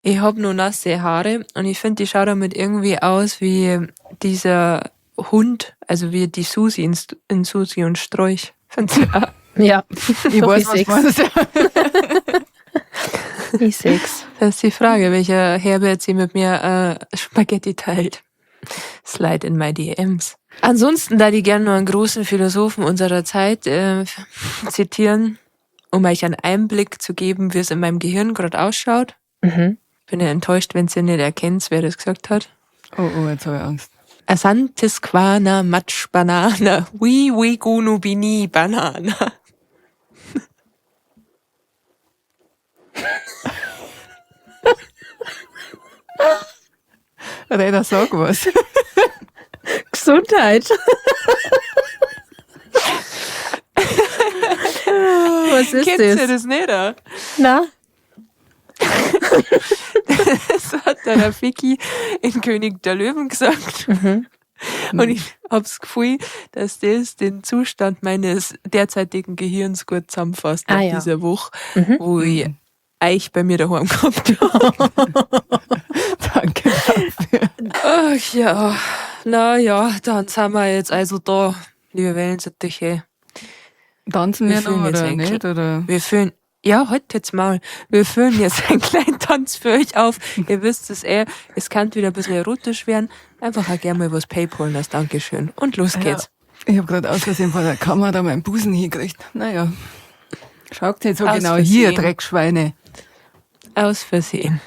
Ich hab nur nasse Haare und ich finde, die schaut damit irgendwie aus wie dieser Hund, also wie die Susi in Susi und Strolch. Findest du auch? Ja, Ich doch, weiß, ich was seh's. meinst. Ich seh's. Das ist die Frage, welcher Herbert sie mit mir Spaghetti teilt. Slide in my DMs. Ansonsten, da die gerne nur einen großen Philosophen unserer Zeit zitieren, um euch einen Einblick zu geben, wie es in meinem Gehirn gerade ausschaut. Bin ja enttäuscht, wenn ihr nicht erkennt, wer das gesagt hat. Oh, oh, jetzt habe ich Angst. Asantes Quana Matsch Banana. Wi wi gunu bini Banana. Reda, sag was. Gesundheit. Was ist Kennt ihr das? das nicht? Oder? Na? Das hat der Rafiki in König der Löwen gesagt. Und ich hab's Gefühl, dass das den Zustand meines derzeitigen Gehirns gut zusammenfasst nach dieser Woche, wo ich euch bei mir daheim gehabt habe. Danke dafür. Ach ja, na ja, dann sind wir jetzt also da, liebe Wellensittiche. Tanzen wir Wir noch fühlen jetzt oder ein nicht? Oder? Wir führen, ja, heute jetzt mal. Wir führen jetzt einen kleinen Tanz für euch auf. Ihr wisst es eh, es kann wieder ein bisschen erotisch werden. Einfach auch gerne mal was PayPalen als Dankeschön. Und los geht's. Ich hab grad aus Versehen vor der Kamera meinen Busen hingekriegt. Naja. Schaut nicht so Aus genau hier, Versehen. Dreckschweine. Aus Versehen.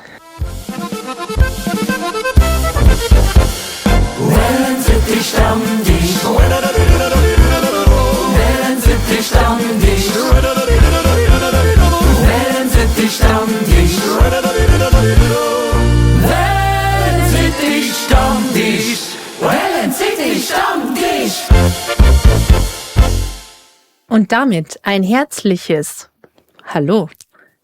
Und damit ein herzliches Hallo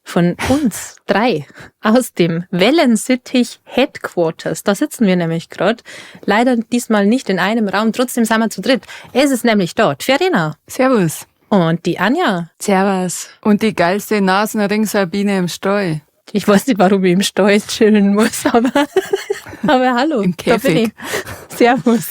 von uns drei aus dem Wellensittich Headquarters. Da sitzen wir nämlich grad. Leider diesmal nicht in einem Raum, trotzdem sind wir zu dritt. Es ist nämlich dort Verena. Servus. Und die Anja. Servus. Und die geilste Nasenring-Sabine im Stall. Ich weiß nicht, warum ich im Stall chillen muss, aber hallo. Im Da bin Käfig. ich. Servus.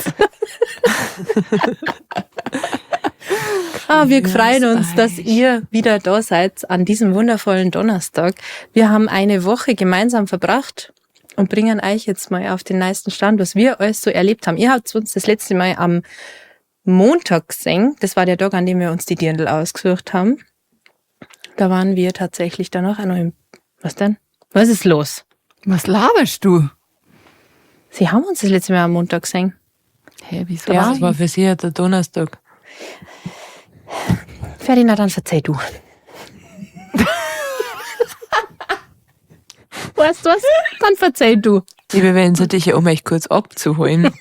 Wir freuen uns, dass ihr wieder da seid an diesem wundervollen Donnerstag. Wir haben eine Woche gemeinsam verbracht und bringen euch jetzt mal auf den neuesten Stand, was wir alles so erlebt haben. Ihr habt uns das letzte Mal am Montag gesehen. Das war der Tag, an dem wir uns die Dirndl ausgesucht haben. Da waren wir tatsächlich danach auch noch im... Was denn? Was ist los? Was laberst du? Sie haben uns das letzte Mal am Montag gesehen. Hä, wieso? Ja, das war für sie ja der Donnerstag. Ferdinand, dann verzeih du. Weißt du was? Dann verzeih du. Liebe Wellensittiche, um euch kurz abzuholen.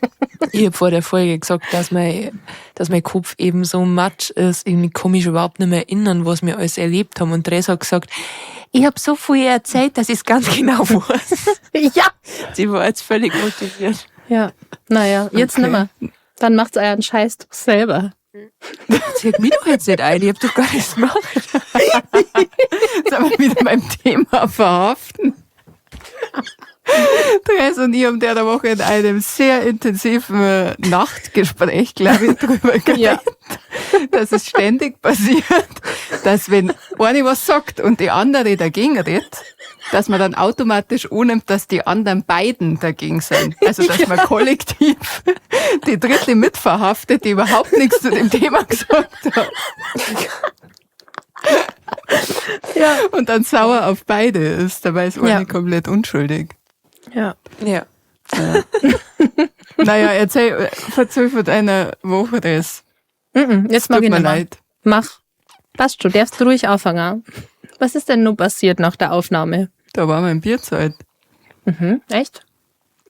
Ich hab vor der Folge gesagt, dass mein Kopf eben so matsch ist. Irgendwie kann mich überhaupt nicht mehr erinnern, was wir alles erlebt haben. Und Theresa hat gesagt, ich hab so viel erzählt, dass ich's ganz genau weiß. Ja. Sie war jetzt völlig motiviert. Ja, naja, jetzt Okay. nimmer. Dann macht's euren Scheiß doch selber. Zieht mich doch jetzt nicht ein, ich hab doch gar nichts gemacht. Jetzt sind wir wieder beim Thema verhaften. Therese und ich haben der Woche in einem sehr intensiven Nachtgespräch, glaube ich, drüber geredet, dass es ständig passiert, dass wenn eine was sagt und die andere dagegen redet, dass man dann automatisch annimmt, dass die anderen beiden dagegen sind. Also, dass man kollektiv die Dritte mitverhaftet, die überhaupt nichts zu dem Thema gesagt hat. Ja. Und dann sauer auf beide ist. Dabei ist eine komplett unschuldig. Ja. Ja. Ja. Naja, erzähl von deiner Woche das. Jetzt mag Tut ich mir nicht mehr. leid. Mach. Passt schon, darfst du ruhig anfangen. Was ist denn nun passiert nach der Aufnahme? Da war mein Bierzeit. Echt?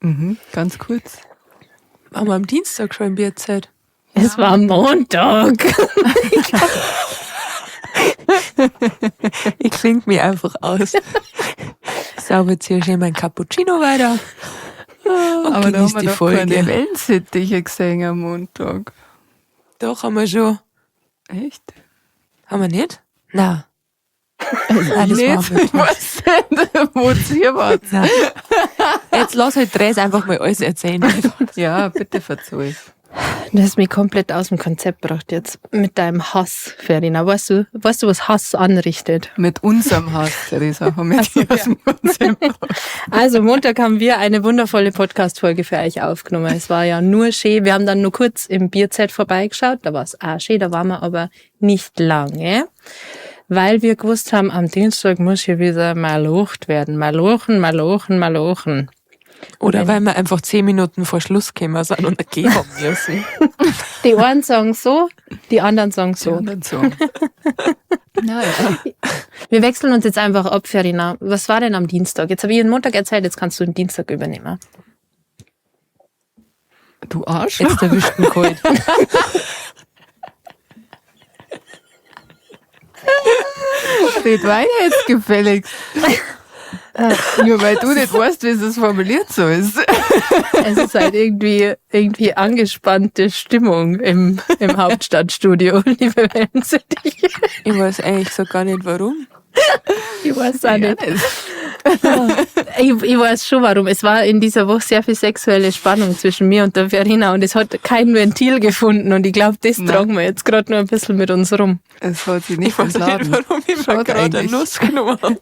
Mhm, ganz kurz. Waren wir am Dienstag schon im Bierzeit? Es war Montag. Ich kling mich einfach aus. Sauber jetzt hier schön mein Cappuccino weiter. Und Aber da haben genieß wir die doch Folge. keine Wellensittiche gesehen am Montag. Doch, haben wir schon. Echt? Haben wir nicht? Na. Nein, das Nicht, war am ich Mittwoch. weiß nicht, wo ihr wart. Nein. Jetzt lass halt Dres einfach mal alles erzählen. Ja, bitte verzeih. Du hast mich komplett aus dem Konzept gebracht jetzt mit deinem Hass, Verena. Weißt du, was Hass anrichtet? Mit unserem Hass, Theresa, haben wir dich aus dem Konzept gebracht. Also Montag haben wir eine wundervolle Podcast-Folge für euch aufgenommen. Es war ja nur schön. Wir haben dann nur kurz im Bierzelt vorbeigeschaut. Da war es auch schön, da waren wir aber nicht lange, weil wir gewusst haben, am Dienstag muss hier wieder malocht werden. Malochen, malochen, malochen. Oder weil wir einfach 10 Minuten vor Schluss gekommen sind und gehen haben müssen. Die einen sagen so, die anderen sagen so. Die anderen sagen. Naja. Wir wechseln uns jetzt einfach ab, Verena. Was war denn am Dienstag? Jetzt habe ich den Montag erzählt, jetzt kannst du den Dienstag übernehmen. Du Arsch. Jetzt erwischt ihn kalt. Red weiter jetzt gefälligst. Nur weil du nicht weißt, wie es formuliert so ist. Es ist halt irgendwie angespannte Stimmung im Hauptstadtstudio, liebe Wellensittiche. Ich weiß eigentlich so gar nicht, warum. Ich weiß auch Ja, nicht. nicht. Ich weiß schon warum. Es war in dieser Woche sehr viel sexuelle Spannung zwischen mir und der Verena und es hat kein Ventil gefunden und ich glaube, das Nein. tragen wir jetzt gerade nur ein bisschen mit uns rum. Es hat sich nicht Ich weiß nicht, entladen. warum ich mir Schaut gerade eine eigentlich. Nuss genommen habe.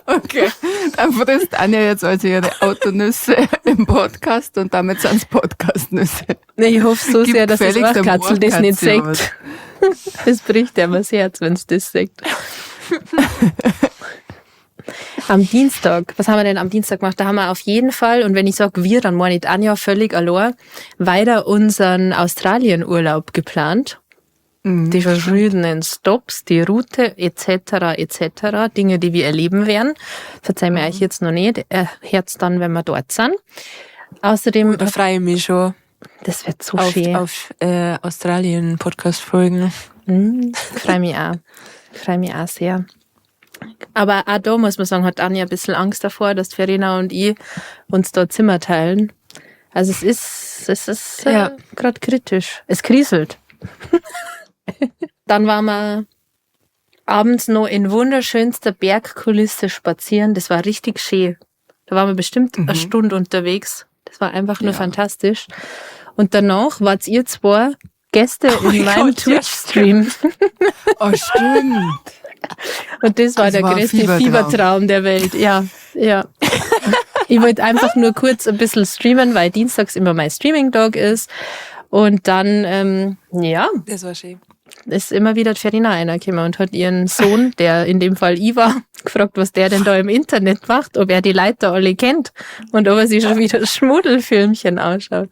Okay, dann frisst Anja jetzt also ihre Autonüsse im Podcast und damit sind's Podcastnüsse. Nee, ich hoffe so Gib sehr, dass das gefälligst dem Ohrkatzel das nicht Ohrkatzel sagt. Das bricht ja das Herz, wenn's das sagt. Am Dienstag, was haben wir denn am Dienstag gemacht? Da haben wir auf jeden Fall, und wenn ich sag wir, dann meine ich Anja völlig allein, weiter unseren Australien-Urlaub geplant. Die verschiedenen Stops, die Route et cetera, et cetera, Dinge, die wir erleben werden. Verzeihen wir euch jetzt noch nicht. Hört's dann, wenn wir dort sind. Außerdem, Da freue ich mich schon das wird so schön. auf Australien-Podcast-Folgen. Freue mich auch. Freue mich auch sehr. Aber auch da muss man sagen, hat Anja ein bisschen Angst davor, dass Verena und ich uns da Zimmer teilen. Also es ist Ja. grad kritisch. Es kriselt. Dann waren wir abends noch in wunderschönster Bergkulisse spazieren. Das war richtig schön. Da waren wir bestimmt eine Stunde unterwegs. Das war einfach nur fantastisch. Und danach wart ihr zwei Gäste in meinem Gott, ja, Twitch-Stream. Oh, stimmt. Und das war Das der war ein größte Fiebertraum. Fiebertraum der Welt. Ja, ja. Ich wollte einfach nur kurz ein bisschen streamen, weil dienstags immer mein Streaming-Dog ist. Und dann, ja, Das war schön. ist immer wieder die Verena reingekommen und hat ihren Sohn, der in dem Fall ich war, gefragt, was der denn da im Internet macht, ob er die Leute alle kennt und ob er sich schon wieder Schmuddelfilmchen anschaut.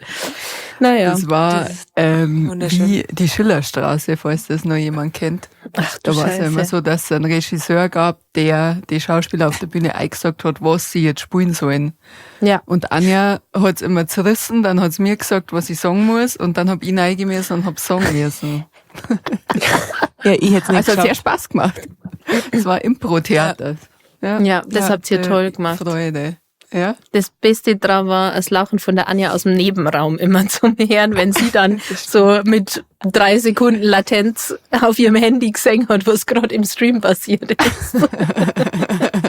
Naja. Das war Das ist wunderschön. wie die Schillerstraße, falls das noch jemand kennt. Ach du Da war es ja immer Scheiße. so, dass es einen Regisseur gab, der die Schauspieler auf der Bühne eingesagt hat, was sie jetzt spielen sollen. Ja. Und Anja hat's immer zerrissen, dann hat's mir gesagt, was ich sagen muss, und dann hab ich reingehen müssen und hab sagen müssen. Ja, ich hätte es nicht Also hat sehr geschafft. Spaß gemacht. Es war Impro-Theater. Ja. Ja, das habt ihr toll gemacht. Freude. Ja. Das Beste dran war das Lachen von der Anja aus dem Nebenraum immer zum Hören, wenn sie dann so mit 3 Sekunden Latenz auf ihrem Handy gesehen hat, was gerade im Stream passiert ist.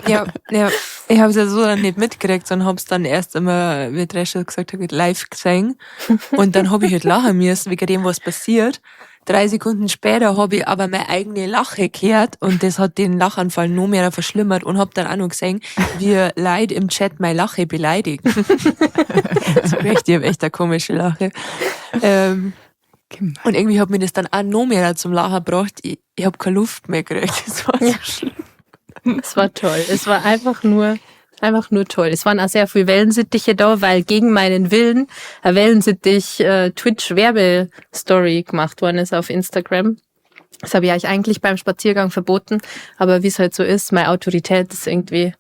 Ja, ja. Ich hab's ja so dann nicht mitgekriegt, sondern hab's dann erst immer, wie Drescher gesagt hat, live gesehen. Und dann hab ich halt lachen müssen, wegen dem, was passiert. 3 Sekunden später hab ich aber meine eigene Lache gehört und das hat den Lachanfall noch mehr verschlimmert und hab dann auch noch gesehen, wie Leute im Chat meine Lache beleidigen. Das ist echt, ich hab echt eine komische Lache. Und irgendwie hat mir das dann auch noch mehr zum Lachen gebracht. Ich hab keine Luft mehr gekriegt. Das war so schlimm. Es war toll. Es war einfach nur toll. Es waren auch sehr viele Wellensittiche da, weil gegen meinen Willen eine Wellensittich Twitch-Werbestory gemacht worden ist auf Instagram. Das habe ich euch eigentlich beim Spaziergang verboten, aber wie es halt so ist, meine Autorität ist irgendwie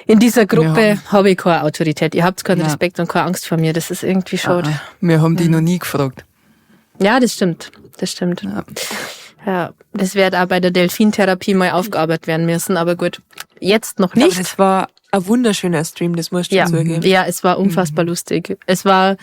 in dieser Gruppe habe ich keine Autorität. Ihr habt keinen Respekt und keine Angst vor mir. Das ist irgendwie schade. Ah, wir haben die noch nie gefragt. Ja, das stimmt. Das stimmt. Ja. Ja, das wird auch bei der Delfintherapie mal aufgearbeitet werden müssen, aber gut, jetzt noch nicht. Aber das war ein wunderschöner Stream, das musst du Ja. zugeben. Ja, es war unfassbar lustig. Es war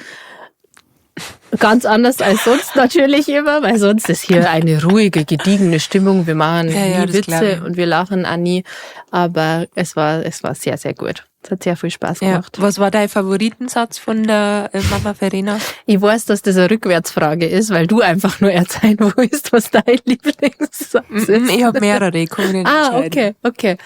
Ganz anders als sonst natürlich immer, weil sonst ist hier eine ruhige, gediegene Stimmung. Wir machen Ja, nie das glaub Witze ich. und wir lachen auch nie. Aber es war sehr, sehr gut. Es hat sehr viel Spaß gemacht. Was war dein Favoritensatz von der Mama Verena? Ich weiß, dass das eine Rückwärtsfrage ist, weil du einfach nur erzählen willst, was dein Lieblingssatz ist. Ich habe mehrere, ich kann mich nicht Ah, entscheiden. okay.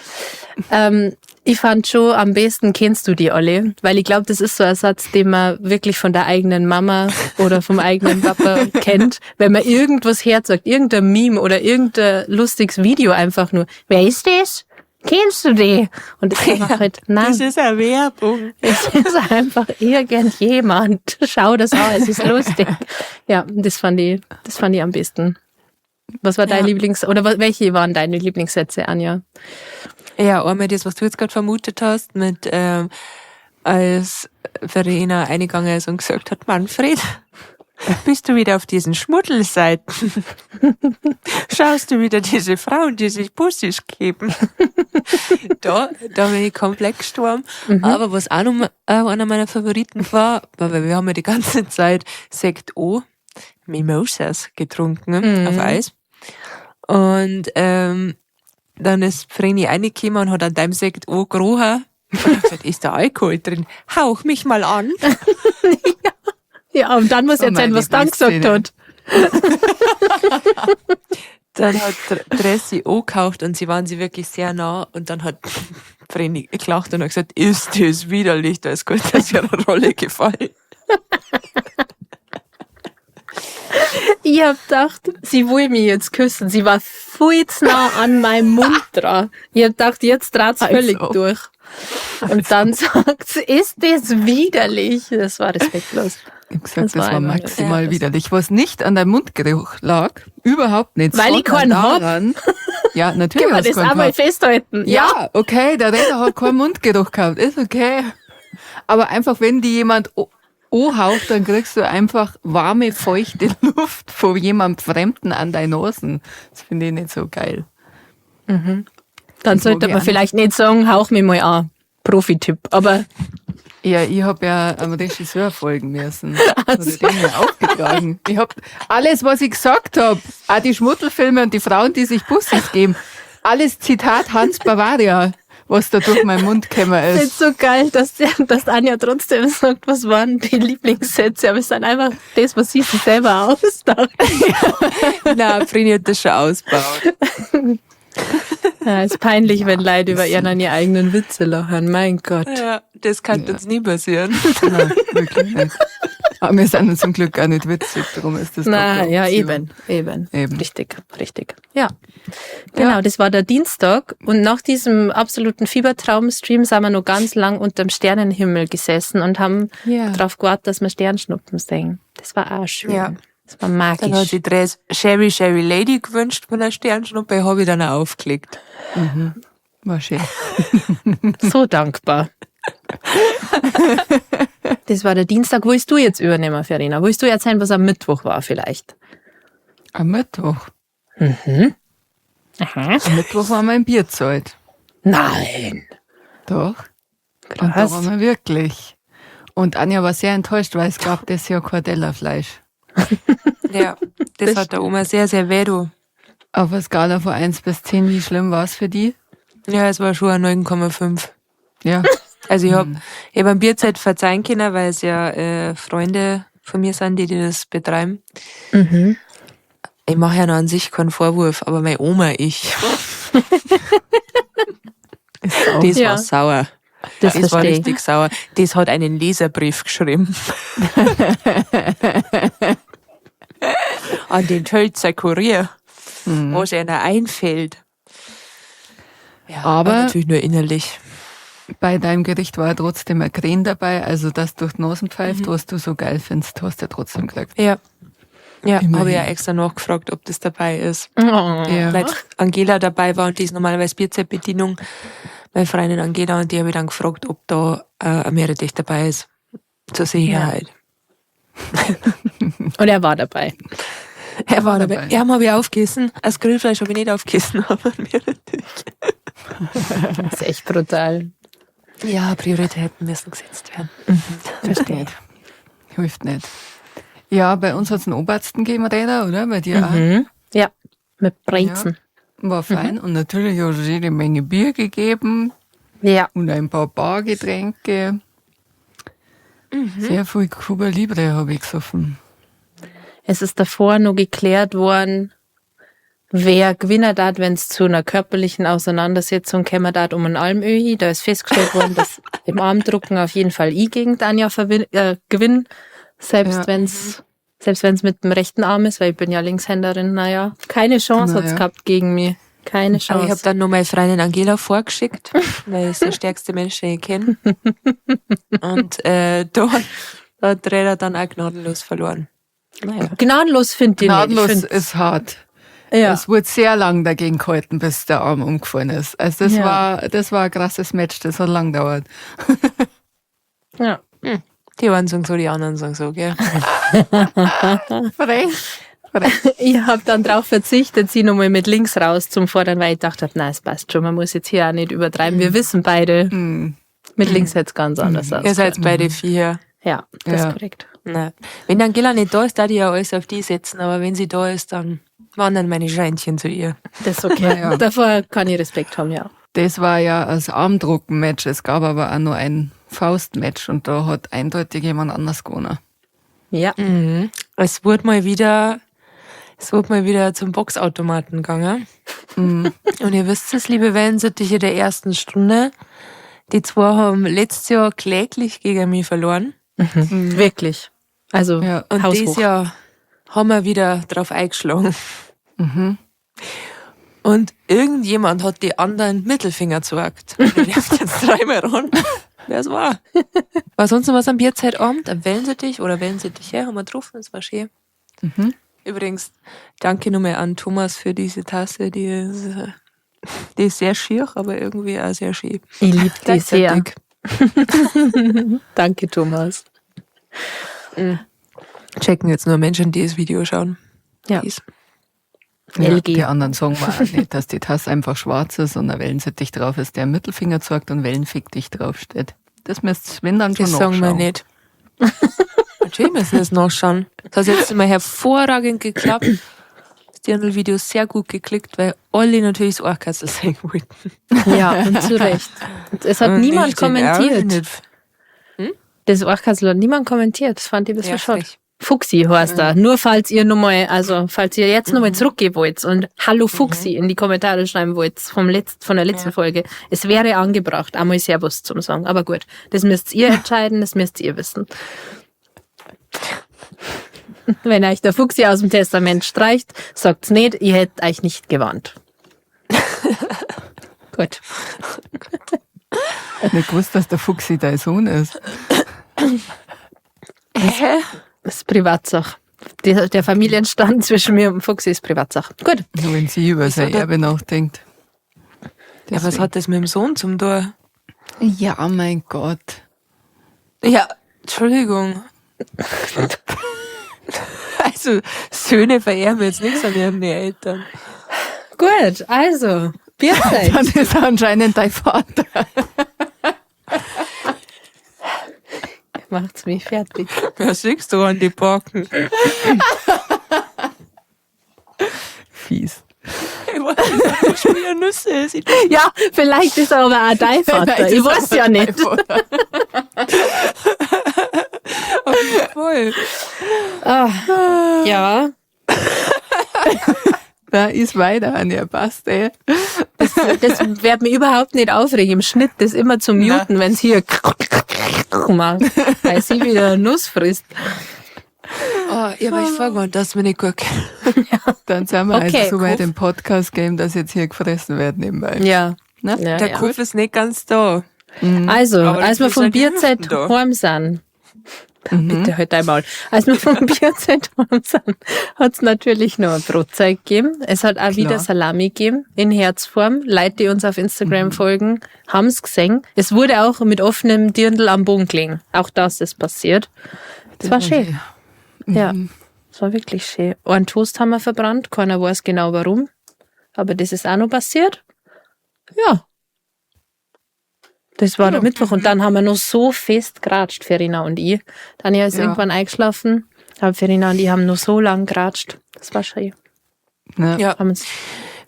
Ich fand schon, am besten kennst du die alle, weil ich glaub, das ist so ein Satz, den man wirklich von der eigenen Mama oder vom eigenen Papa kennt, wenn man irgendwas herzeigt, irgendein Meme oder irgendein lustiges Video einfach nur. Wer ist das? Kennst du die? Und das ist einfach halt, nein. Das ist eine Werbung. Es ist einfach irgendjemand. Schau das an, es ist lustig. Ja, das fand ich am besten. Was war dein Lieblings-, oder welche waren deine Lieblingssätze, Anja? Ja, einmal das, was du jetzt gerade vermutet hast, mit, als Verena eingegangen ist und gesagt hat, Manfred, bist du wieder auf diesen Schmuddelseiten? Schaust du wieder diese Frauen, die sich Bussis geben? Da bin ich komplett gestorben. Mhm. Aber was auch noch einer meiner Favoriten war, weil wir haben ja die ganze Zeit Sekt O, Mimosas getrunken, auf Eis. Und dann ist Vreni reingekommen und hat an deinem Sekt O gerochen. Und hat gesagt, ist da Alkohol drin? Hauch mich mal an. Ja, und dann muss ich erzählen, was dann gesagt hat. Dann hat Dressi O gekauft und sie waren sie wirklich sehr nah. Und dann hat Vreni gelacht und hat gesagt, ist das widerlich, da ist gut, dass ihrer Rolle gefallen. Ich hab gedacht, sie will mich jetzt küssen. Sie war viel zu nah an meinem Mund dran. Ich hab gedacht, jetzt draht's völlig durch. Und dann sagt sie, ist das widerlich? Das war respektlos. Ich hab gesagt, das war maximal ja, widerlich. Was nicht an deinem Mundgeruch lag, überhaupt nicht. Weil ich keinen hab. Ja, natürlich. Können wir das auch mal festhalten? Ja, okay, der Redner hat keinen Mundgeruch gehabt. Ist okay. Aber einfach, wenn die jemand anhaucht, dann kriegst du einfach warme, feuchte Luft von jemandem Fremden an deine Nasen. Das finde ich nicht so geil. Mhm. Dann sollte man vielleicht nicht sagen, hauch mich mal an. Profi-Tipp, aber... Ja, ich hab ja am Regisseur folgen müssen. Also. Hat er mir aufgetragen. Ich hab alles, was ich gesagt hab, auch die Schmuddelfilme und die Frauen, die sich Bussis geben, alles Zitat Hans Bavaria, was da durch meinen Mund gekommen ist. Das ist so geil, dass Anja trotzdem sagt, was waren die Lieblingssätze, aber es ist dann einfach das, was sie sich selber ausdacht. Ja. Nein, Vreni hat das schon ausgebaut. Ja, ist peinlich, wenn Leute über ihren eigenen Witze lachen. Mein Gott. Ja, das kann uns nie passieren. Nein, wirklich nicht. Aber wir sind zum Glück auch nicht witzig, darum ist das. Na ja, eben. Richtig. Ja. Genau, das war der Dienstag. Und nach diesem absoluten Fiebertraum-Stream sind wir noch ganz lang unterm Sternenhimmel gesessen und haben darauf gewartet, dass wir Sternschnuppen sehen. Das war auch schön. Ja. Das war magisch. Dann hat sich Dress Sherry Sherry Lady gewünscht von der Sternschnuppe, habe ich dann auch aufgelegt. Mhm. War schön. So dankbar. Das war der Dienstag. Wo willst du jetzt übernehmen, Verena? Willst du erzählen, was am Mittwoch war vielleicht? Am Mittwoch? Mhm. Aha. Am Mittwoch war mein Bierzeit. Nein. Doch. Krass. Und da waren wir wirklich. Und Anja war sehr enttäuscht, weil es gab das Jahr kein Tellerfleisch. Ja, das hat der Oma sehr, sehr weh, du. Auf einer Skala von 1 bis 10, wie schlimm war es für die? Ja, es war schon eine 9,5. Ja. Also ich hab am Bierzeit verzeihen können, weil es ja Freunde von mir sind, die das betreiben. Mhm. Ich mache ja noch an sich keinen Vorwurf, aber meine Oma, ich. Das war sauer. Das war richtig sauer. Das hat einen Leserbrief geschrieben. An den Tölzer Kurier, was einer einfällt. Ja, aber natürlich nur innerlich. Bei deinem Gericht war ja trotzdem ein Kren dabei, also dass durch die Nasen pfeift, was du so geil findest, hast du ja trotzdem gekriegt. Ja, ja, habe ich ja extra nachgefragt, ob das dabei ist. Oh. Ja. Weil Angela dabei war und die ist normalerweise Bierzeitbedienung, meine Freundin Angela, und die habe ich dann gefragt, ob da ein Meerrettich dabei ist. Zur Sicherheit. Ja. Und er war dabei. Er war dabei. Ja, habe ich aufgegessen. Das Grillfleisch habe ich nicht aufgegessen, aber ein Meerrettich. Das ist echt brutal. Ja, Prioritäten müssen gesetzt werden. Verstehe. Hilft nicht. Ja, bei uns hat's einen Obersten gegeben, Räder, oder? Bei dir auch. Mhm. Ja, mit Brezen. War fein. Und natürlich hat es jede Menge Bier gegeben Ja. und ein paar Bargetränke. Sehr viel Cuba Libre habe ich gesoffen. Es ist davor noch geklärt worden, wer gewinnen hat, wenn es zu einer körperlichen Auseinandersetzung käme dat um einen Almöhi. Da ist festgestellt worden, dass im Armdrucken auf jeden Fall ich gegen Tanja gewinne, selbst wenn's mit dem rechten Arm ist, weil ich bin ja Linkshänderin. Naja, keine Chance hat's gehabt gegen mich. Keine Aber ich Chance. habe dann nur meine Freundin Angela vorgeschickt, weil es der stärkste Mensch, den ich kenne. Und da hat Räder dann auch gnadenlos verloren. Naja. Gnadenlos finde ich nicht. Ich Gnadenlos find, ist hart. ja. Es wurde sehr lang dagegen gehalten, bis der Arm umgefallen ist. Also das war ein krasses Match, das hat lang gedauert. Ja. Die einen sagen so, die anderen sagen so, gell? Frech. Ich hab dann drauf verzichtet, sie nochmal mit links raus zum Fordern, weil ich gedacht hab, nein, es passt schon, man muss jetzt hier auch nicht übertreiben. Wir wissen beide, mit links hätt's ganz anders aus. Ihr seid beide 4. Ja, das ist Ja. korrekt. Nein. Wenn Angela nicht da ist, darf ich ja alles auf die setzen, aber wenn sie da ist, dann wandern meine Scheinchen zu ihr. Das ist okay. Ja. Davor kann ich Respekt haben, ja. Das war ja das Armdrucken-Match. Es gab aber auch nur ein Faust-Match und da hat eindeutig jemand anders gewonnen. Ja. Mhm. Es wurde mal wieder zum Boxautomaten gegangen. Mhm. Und ihr wisst es, liebe Wellensittiche der ersten Stunde, die zwei haben letztes Jahr kläglich gegen mich verloren. Mhm. Wirklich. Also, Ja. Und haushoch. dieses Jahr haben wir wieder drauf eingeschlagen. Mhm. Und irgendjemand hat die anderen Mittelfinger gezeigt. Und ich darf jetzt dreimal ran, wer es war. War sonst noch was am Bierzeitabend? Am Wellensittich oder Wellensittich, ja, haben wir getroffen, das war schön. Mhm. Übrigens, danke nochmal an Thomas für diese Tasse, die ist sehr schier, aber irgendwie auch sehr schön. Ich liebe die sehr. Gleichzeitig. Danke, Thomas. Mhm. Checken jetzt nur Menschen, die das Video schauen. Ja. Peace. Ja, LG. die anderen sagen wir auch nicht, dass die Tasse einfach schwarz ist und ein Wellensittich drauf ist, der Mittelfinger zeigt und Wellenfick dich draufsteht. Das müsst ihr, wenn dann schon Das sagen wir nachschauen. nicht. Natürlich müssen wir das nachschauen. Das hat jetzt immer hervorragend geklappt. Das Dirndl-Video ist sehr gut geklickt, weil alle natürlich das Ohrkatzel sehen wollten. Ja, und zu Recht. Und es hat Und niemand ich stehe auch kommentiert. nicht. Das Ohrkatzel hat niemand kommentiert. Das fand ich ein bisschen Ja, schade. frech. Fuchsi heißt er. Nur falls ihr nochmal, also falls ihr jetzt nochmal zurückgehen wollt und Hallo Fuchsi in die Kommentare schreiben wollt von der letzten Folge. Es wäre angebracht, einmal Servus zum sagen. Aber gut, das müsst ihr entscheiden, das müsst ihr wissen. Wenn euch der Fuchsi aus dem Testament streicht, sagt's nicht, ihr hättet euch nicht gewarnt. Gut. Nicht gewusst, dass der Fuchsi dein Sohn ist. Hä? Das ist Privatsache. Der Familienstand zwischen mir und dem Fuchsi ist Privatsache. Gut. Nur wenn sie über sein Wieso Erbe nachdenkt. Ja, was hat das mit dem Sohn zum Tor? Ja, mein Gott. Ja, Entschuldigung. Also, Söhne vererben jetzt nichts an ihren Eltern. Gut, also, Bierzeit. Dann ist er anscheinend dein Vater. Macht's mich fertig. Wer schickst du an die Backen? Fies. Ich weiß nicht, wo schon wieder Nüsse ist. Ich Ja, vielleicht ist er aber auch dein Vater. Vielleicht Ich ist er weiß ja dein nicht. Vater. voll. Ah, ja, Da ist weiter an ihr, passt, ey. das wird mich überhaupt nicht aufregen. Im Schnitt das immer zu muten, wenn's hier macht, weil sie wieder Nuss frisst. Oh, ich hab euch vorgewarnt, dass mir nicht gut geht. Dann sind wir Okay, also so weit Kopf. im Podcast-Game, dass jetzt hier gefressen wird nebenbei. Ja. Ne? Ja, Der ja. Kopf ist nicht ganz da. Also, Aber als wir dafür vom sind die Bierzeit Hüften da. heim sind, bitte halt einmal, als wir vom Bierzeit heim sind, hat's natürlich noch ein Brotzeit gegeben. Es hat auch wieder Salami gegeben in Herzform. Leute, die uns auf Instagram folgen, haben's gesehen. Es wurde auch mit offenem Dirndl am Boden gelegen. Auch das ist passiert. Es war schön. Ja, es war wirklich schön. Einen Toast haben wir verbrannt, keiner weiß genau warum. Aber das ist auch noch passiert. Ja. Das war der Mittwoch. Und dann haben wir noch so fest geratscht, Verena und ich. Tanja ist Ja. irgendwann eingeschlafen. Aber Verena und ich haben nur so lang geratscht. Das war schön. Ja. Ja. Haben uns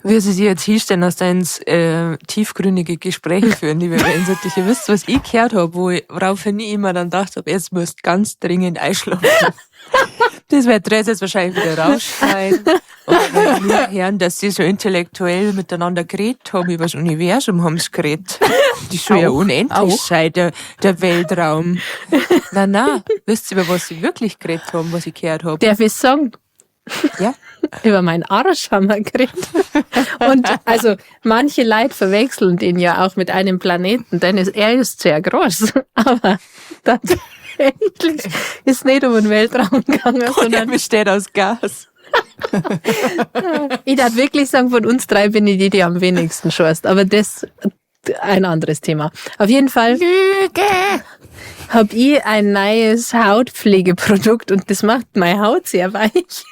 Wie sie sich jetzt hinstellen, dass da ins tiefgründige Gespräche führen, liebe Wellensittiche. Ihr wisst, was ich gehört habe, woraufhin ich immer dann gedacht habe, jetzt müsst ganz dringend einschlafen. Das wird Dress jetzt wahrscheinlich wieder rausschneiden. Und dann nur hören, dass sie so intellektuell miteinander geredet haben, über das Universum haben sie geredet. Die soll ja unendlich auch. sein, der Weltraum. Na, na, wisst ihr, über was sie wirklich geredet haben, was ich gehört habe? Darf ich sagen? Ja. Über meinen Arsch haben wir geredet. Und also manche Leute verwechseln den ja auch mit einem Planeten, denn er ist sehr groß. Aber tatsächlich ist nicht um den Weltraum gegangen, Und er sondern besteht aus Gas. ich darf wirklich sagen, von uns drei bin ich die, die am wenigsten scheißt. Aber das ein anderes Thema. Auf jeden Fall habe ich ein neues Hautpflegeprodukt und das macht meine Haut sehr weich.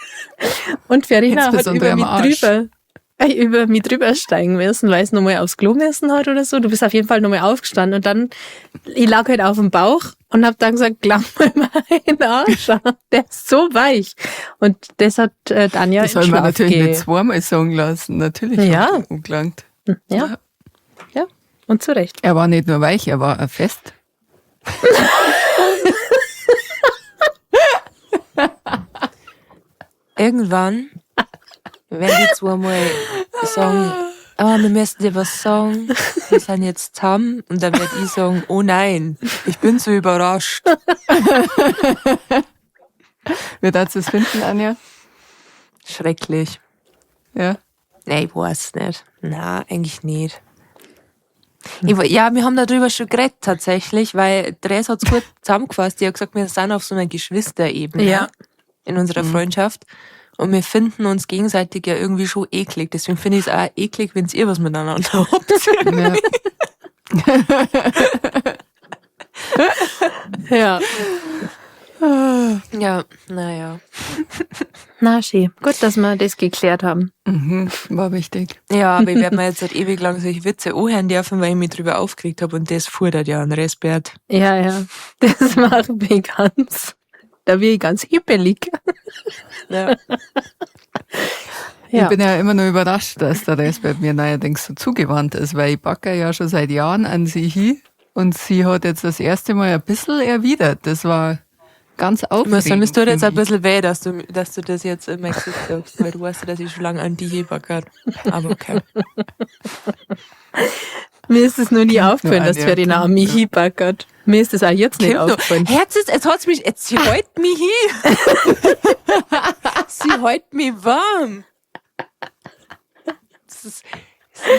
Und Verena hat Insbesondere über am mich Arsch. über mich drüber steigen müssen, weil es nochmal aufs Klo müssen hat oder so. Du bist auf jeden Fall nochmal aufgestanden und dann, ich lag halt auf dem Bauch und hab dann gesagt, klamm mal meinen Arsch an. Der ist so weich. Und das hat Tanja Das im soll man Schlaf natürlich nicht zweimal sagen lassen. Natürlich Ja. hat er umgelangt. Ja. Ja. Und zu Recht. Er war nicht nur weich, er war auch fest. Irgendwann werden die zweimal sagen, oh, wir müssen dir was sagen, wir sind jetzt zusammen. Und dann werde ich sagen, oh nein, ich bin so überrascht. Wie darfst du es finden, Anja? Schrecklich. Ja. Nein, ich weiß nicht. Nein, eigentlich nicht. Ja, wir haben darüber schon geredet tatsächlich, weil Dres hat's gut zusammengefasst. Die hat gesagt, wir sind auf so einer Geschwisterebene Ja. in unserer Freundschaft und wir finden uns gegenseitig ja irgendwie schon eklig. Deswegen finde ich es auch eklig, wenn ihr was miteinander habt. Ja. Ja. Ja, naja. Na, schön. Gut, dass wir das geklärt haben. Mhm, war wichtig. Ja, aber ich werde mir jetzt seit ewig lang solche Witze anhören dürfen, weil ich mich drüber aufgeregt habe und das fordert ja einen Respekt. Ja, ja. Das macht mich ganz, da bin ich ganz hippelig. Ja. Ja. Ich bin ja immer nur überrascht, dass der Respekt mir neuerdings so zugewandt ist, weil ich backe ja schon seit Jahren an sie hin und sie hat jetzt das erste Mal ein bisschen erwidert. Das war ganz aufregend. Muss sagen, es tut für jetzt ein mich. bisschen weh, dass du das jetzt in mein Gesicht sagst, weil du weißt ja, dass ich schon lange an die hebackert. Aber okay. Mir ist es nur nie aufgefallen, nur dass Anja, Verena an mich hinbackert. Mir ist es auch jetzt nicht Kommt noch. aufgefallen. Herz ist, jetzt hat's mich, jetzt sie hält mich hin. Sie hält mich warm. Das ist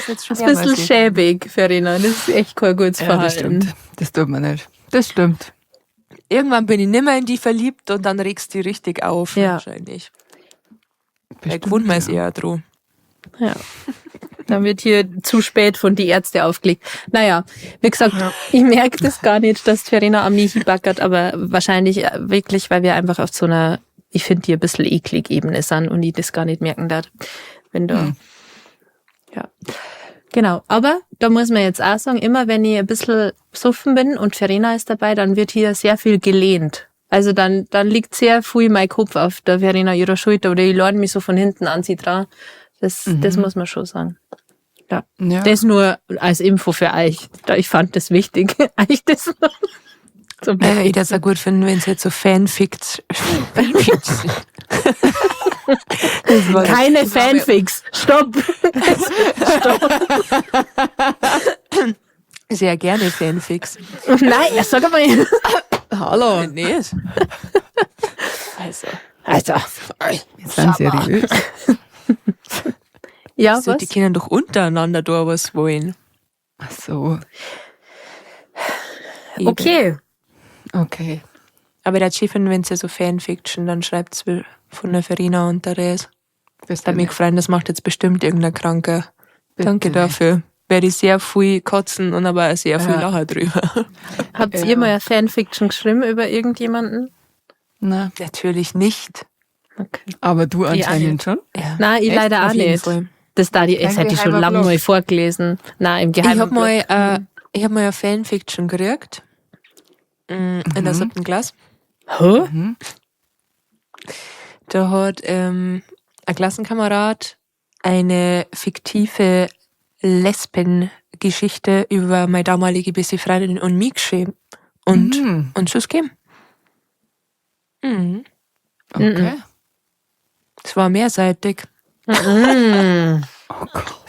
jetzt schon Das ist ein bisschen schäbig, Verena. Das ist echt kein gutes Ja, Verhalten. das stimmt. Das tut man nicht. Das stimmt. Irgendwann bin ich nimmer in die verliebt und dann regst du die richtig auf, Ja. wahrscheinlich. Weil Bestimmt, gewohnt man ist ja. eher dran. Ja. Dann wird hier zu spät von die Ärzte aufgelegt. Naja, wie gesagt, ich merke das gar nicht, dass Verena an mich backert, aber wahrscheinlich wirklich, weil wir einfach auf so einer, ich finde die ein bisschen eklig Ebene sind und ich das gar nicht merken darf. Wenn da, ja. Genau, aber da muss man jetzt auch sagen, immer wenn ich ein bisschen besoffen bin und Verena ist dabei, dann wird hier sehr viel gelehnt. Also dann liegt sehr viel mein Kopf auf der Verena ihrer Schulter oder ich lehne mich so von hinten an sie dran. Das muss man schon sagen. Ja. Ja. Das nur als Info für euch. Ich fand das wichtig, euch das noch zu Ich würde es auch gut finden, wenn es jetzt so Fanfics. Fanfics. Das war- Keine Fanfics. Stopp. Stopp. Sehr gerne Fanfics. Nein, sag mal. Hallo. Nicht. Also. Also. Wir sind seriös. Ja, So, was? die können doch untereinander da was wollen. Ach so. Eben. Okay. Okay. Aber der Chefin, wenn sie so Fanfiction, dann schreibt's von der Verena und der Res. Bist Da du mich gefreut, das macht jetzt bestimmt irgendein Kranker. Bitte Danke nicht. dafür. Werde ich sehr viel kotzen und aber auch sehr viel Ja. lachen drüber. Habt ihr mal eine Fanfiction geschrieben über irgendjemanden? Na, Natürlich nicht. Okay. aber du anscheinend schon. Ja. Nein, ich Echt? leider auch Auf jeden nicht. Fall. Das da die, das Kein hätte ich schon geheimer lange Blog. mal vorgelesen. Nein, im geheimen Ich habe Blog. mal, ich hab mal eine Fanfiction gekriegt. In der 7. Klasse. Hä? Da hat ein Klassenkamerad eine fiktive Lesbengeschichte über meine damalige beste Freundin und mich geschrieben. Und, und so ist gegeben. Mhm. Okay. Es war mehrseitig. Oh Gott.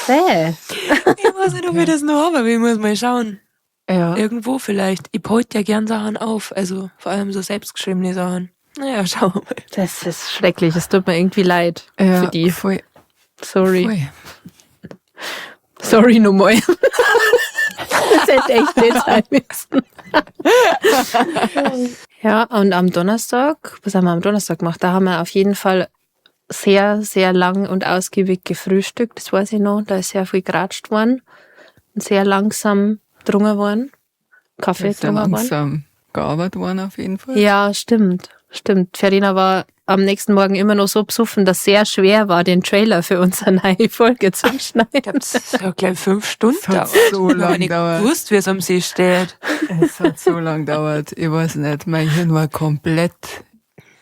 Bäh. Ich weiß nicht, ob ich das noch habe, aber ich muss mal schauen. Ja. Irgendwo vielleicht. Ich behalte ja gern Sachen auf, also vor allem so selbstgeschriebene Sachen. Naja, schauen wir mal. Das ist schrecklich. Es tut mir irgendwie leid Ja, für die. Voll, Sorry. voll. Sorry nochmal. Das hätte echt nicht sein müssen. Ja, und am Donnerstag, was haben wir am Donnerstag gemacht? Da haben wir auf jeden Fall sehr, sehr lang und ausgiebig gefrühstückt. Das weiß ich noch. Da ist sehr viel geratscht worden und sehr langsam drungen worden. Kaffee Ist ja drungen worden. langsam gearbeitet worden auf jeden Fall. Ja, stimmt. Stimmt. Verena war am nächsten Morgen immer noch so besoffen, dass sehr schwer war, den Trailer für unsere neue Folge zu schneiden. Ich glaube, das hat gleich 5 Stunden Es hat gedauert. so Ich hab lang nicht gedauert. gewusst, wie es am See steht. Es hat so lang gedauert. Ich weiß nicht, mein Hirn war komplett.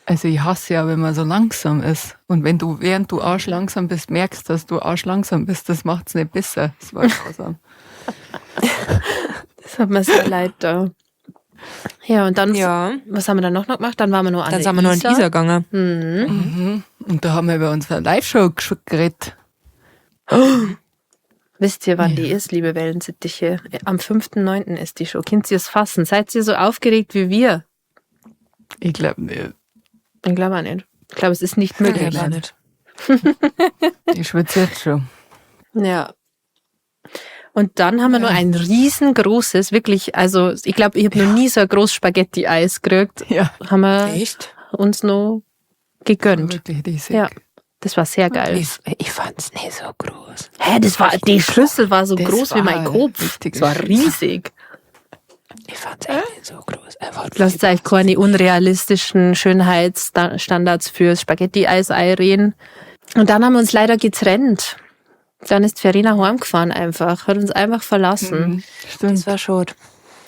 Also ich hasse ja, wenn man so langsam ist. Und wenn du, während du arschlangsam bist, merkst, dass du arschlangsam bist, das macht's nicht besser. Das war grausam. Das hat mir sehr leid da. Ja, und dann, Ja. was haben wir dann noch gemacht? Dann waren wir noch an Dann der sind wir noch in die Isar. Isar gegangen. Mhm. Und da haben wir über unsere Live-Show geredet. Wisst ihr, wann die ist, liebe Wellensittiche? Am 5.9. ist die Show. Könnt ihr es fassen? Seid ihr so aufgeregt wie wir? Ich glaube nicht. Ich glaube auch nicht. Ich glaube, es ist nicht möglich. Ich auch nicht. Ich schwitze jetzt schon. Ja. Und dann haben wir noch ein riesengroßes, wirklich, also ich glaube, ich habe noch nie so ein großes Spaghetti-Eis gekriegt. Ja. Haben wir Echt? uns noch gegönnt. Wirklich riesig. Ja. Das war sehr geil. Ich fand's nicht so groß. Hä, das war, die Schüssel war so Das groß wie mein war Kopf. richtig Das war riesig. Ich fand's echt nicht so groß. Einfach Lasst euch keine unrealistischen Schönheitsstandards fürs Spaghetti-Eis einreden. Und dann haben wir uns leider getrennt. Dann ist Verena heimgefahren einfach, hat uns einfach verlassen. Mhm. Stimmt. Das war schade.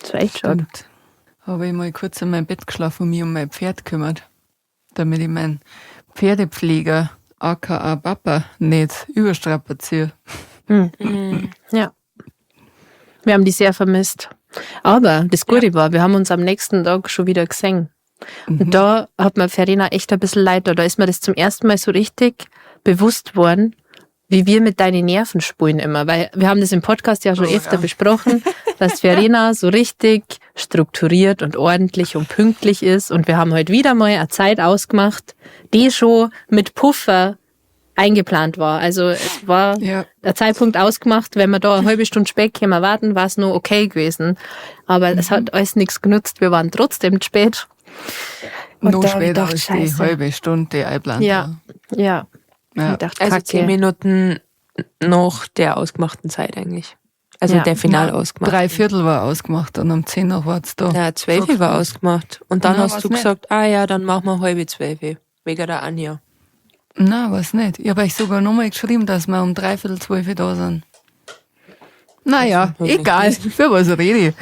Das war echt schade. Stimmt. Habe ich mal kurz in mein Bett geschlafen und mich um mein Pferd kümmert, damit ich meinen Pferdepfleger, aka Papa, nicht überstrapaziere. Ja. Wir haben die sehr vermisst. Aber das Gute war, wir haben uns am nächsten Tag schon wieder gesehen. Und da hat mir Verena echt ein bisschen leid. Da ist mir das zum ersten Mal so richtig bewusst worden, wie wir mit deinen Nerven spulen immer. Weil wir haben das im Podcast ja schon Oh, öfter ja. besprochen, dass Verena so richtig strukturiert und ordentlich und pünktlich ist. Und wir haben heute wieder mal eine Zeit ausgemacht, die schon mit Puffer eingeplant war. Also es war Ja. der Zeitpunkt ausgemacht, wenn wir da eine halbe Stunde spät kämen warten, war es nur okay gewesen. Aber es hat alles nichts genutzt. Wir waren trotzdem zu spät. Und Noch da hab ich später gedacht, als die Scheiße. halbe Stunde, die eingeplant Ja, ja. war. Ja. Ich dachte, Also Kacke. 10 Minuten nach der ausgemachten Zeit eigentlich. Also Ja. der final ausgemacht. 3:15 war ausgemacht und um 10 nach war's da. Ja, 12 war ausgemacht. Und dann Na, hast war's du nicht. gesagt, ah ja, dann machen wir 11:30. Wegen der Anja. Nein, weiß nicht. Ich habe euch sogar nochmal geschrieben, dass wir um 11:45 da sind. Naja, Das hab ich egal. Für was rede ich?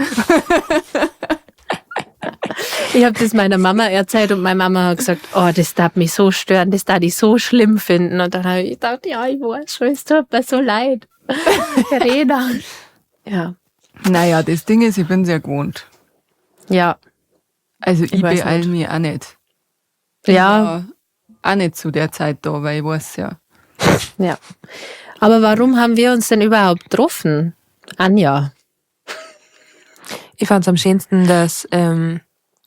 Ich habe das meiner Mama erzählt und meine Mama hat gesagt, oh, das darf mich so stören, das darf ich so schlimm finden. Und dann habe ich gedacht, ja, ich weiß schon, es tut mir so leid. Verena. Ja. Naja, das Ding ist, ich bin sehr gewohnt. Ja. Also ich, Ich weiß beeil nicht. mich auch nicht. Ja. War auch nicht zu der Zeit da, weil ich weiß ja. Ja. Aber warum haben wir uns denn überhaupt getroffen? Anja. Ich fand's am schönsten, dass,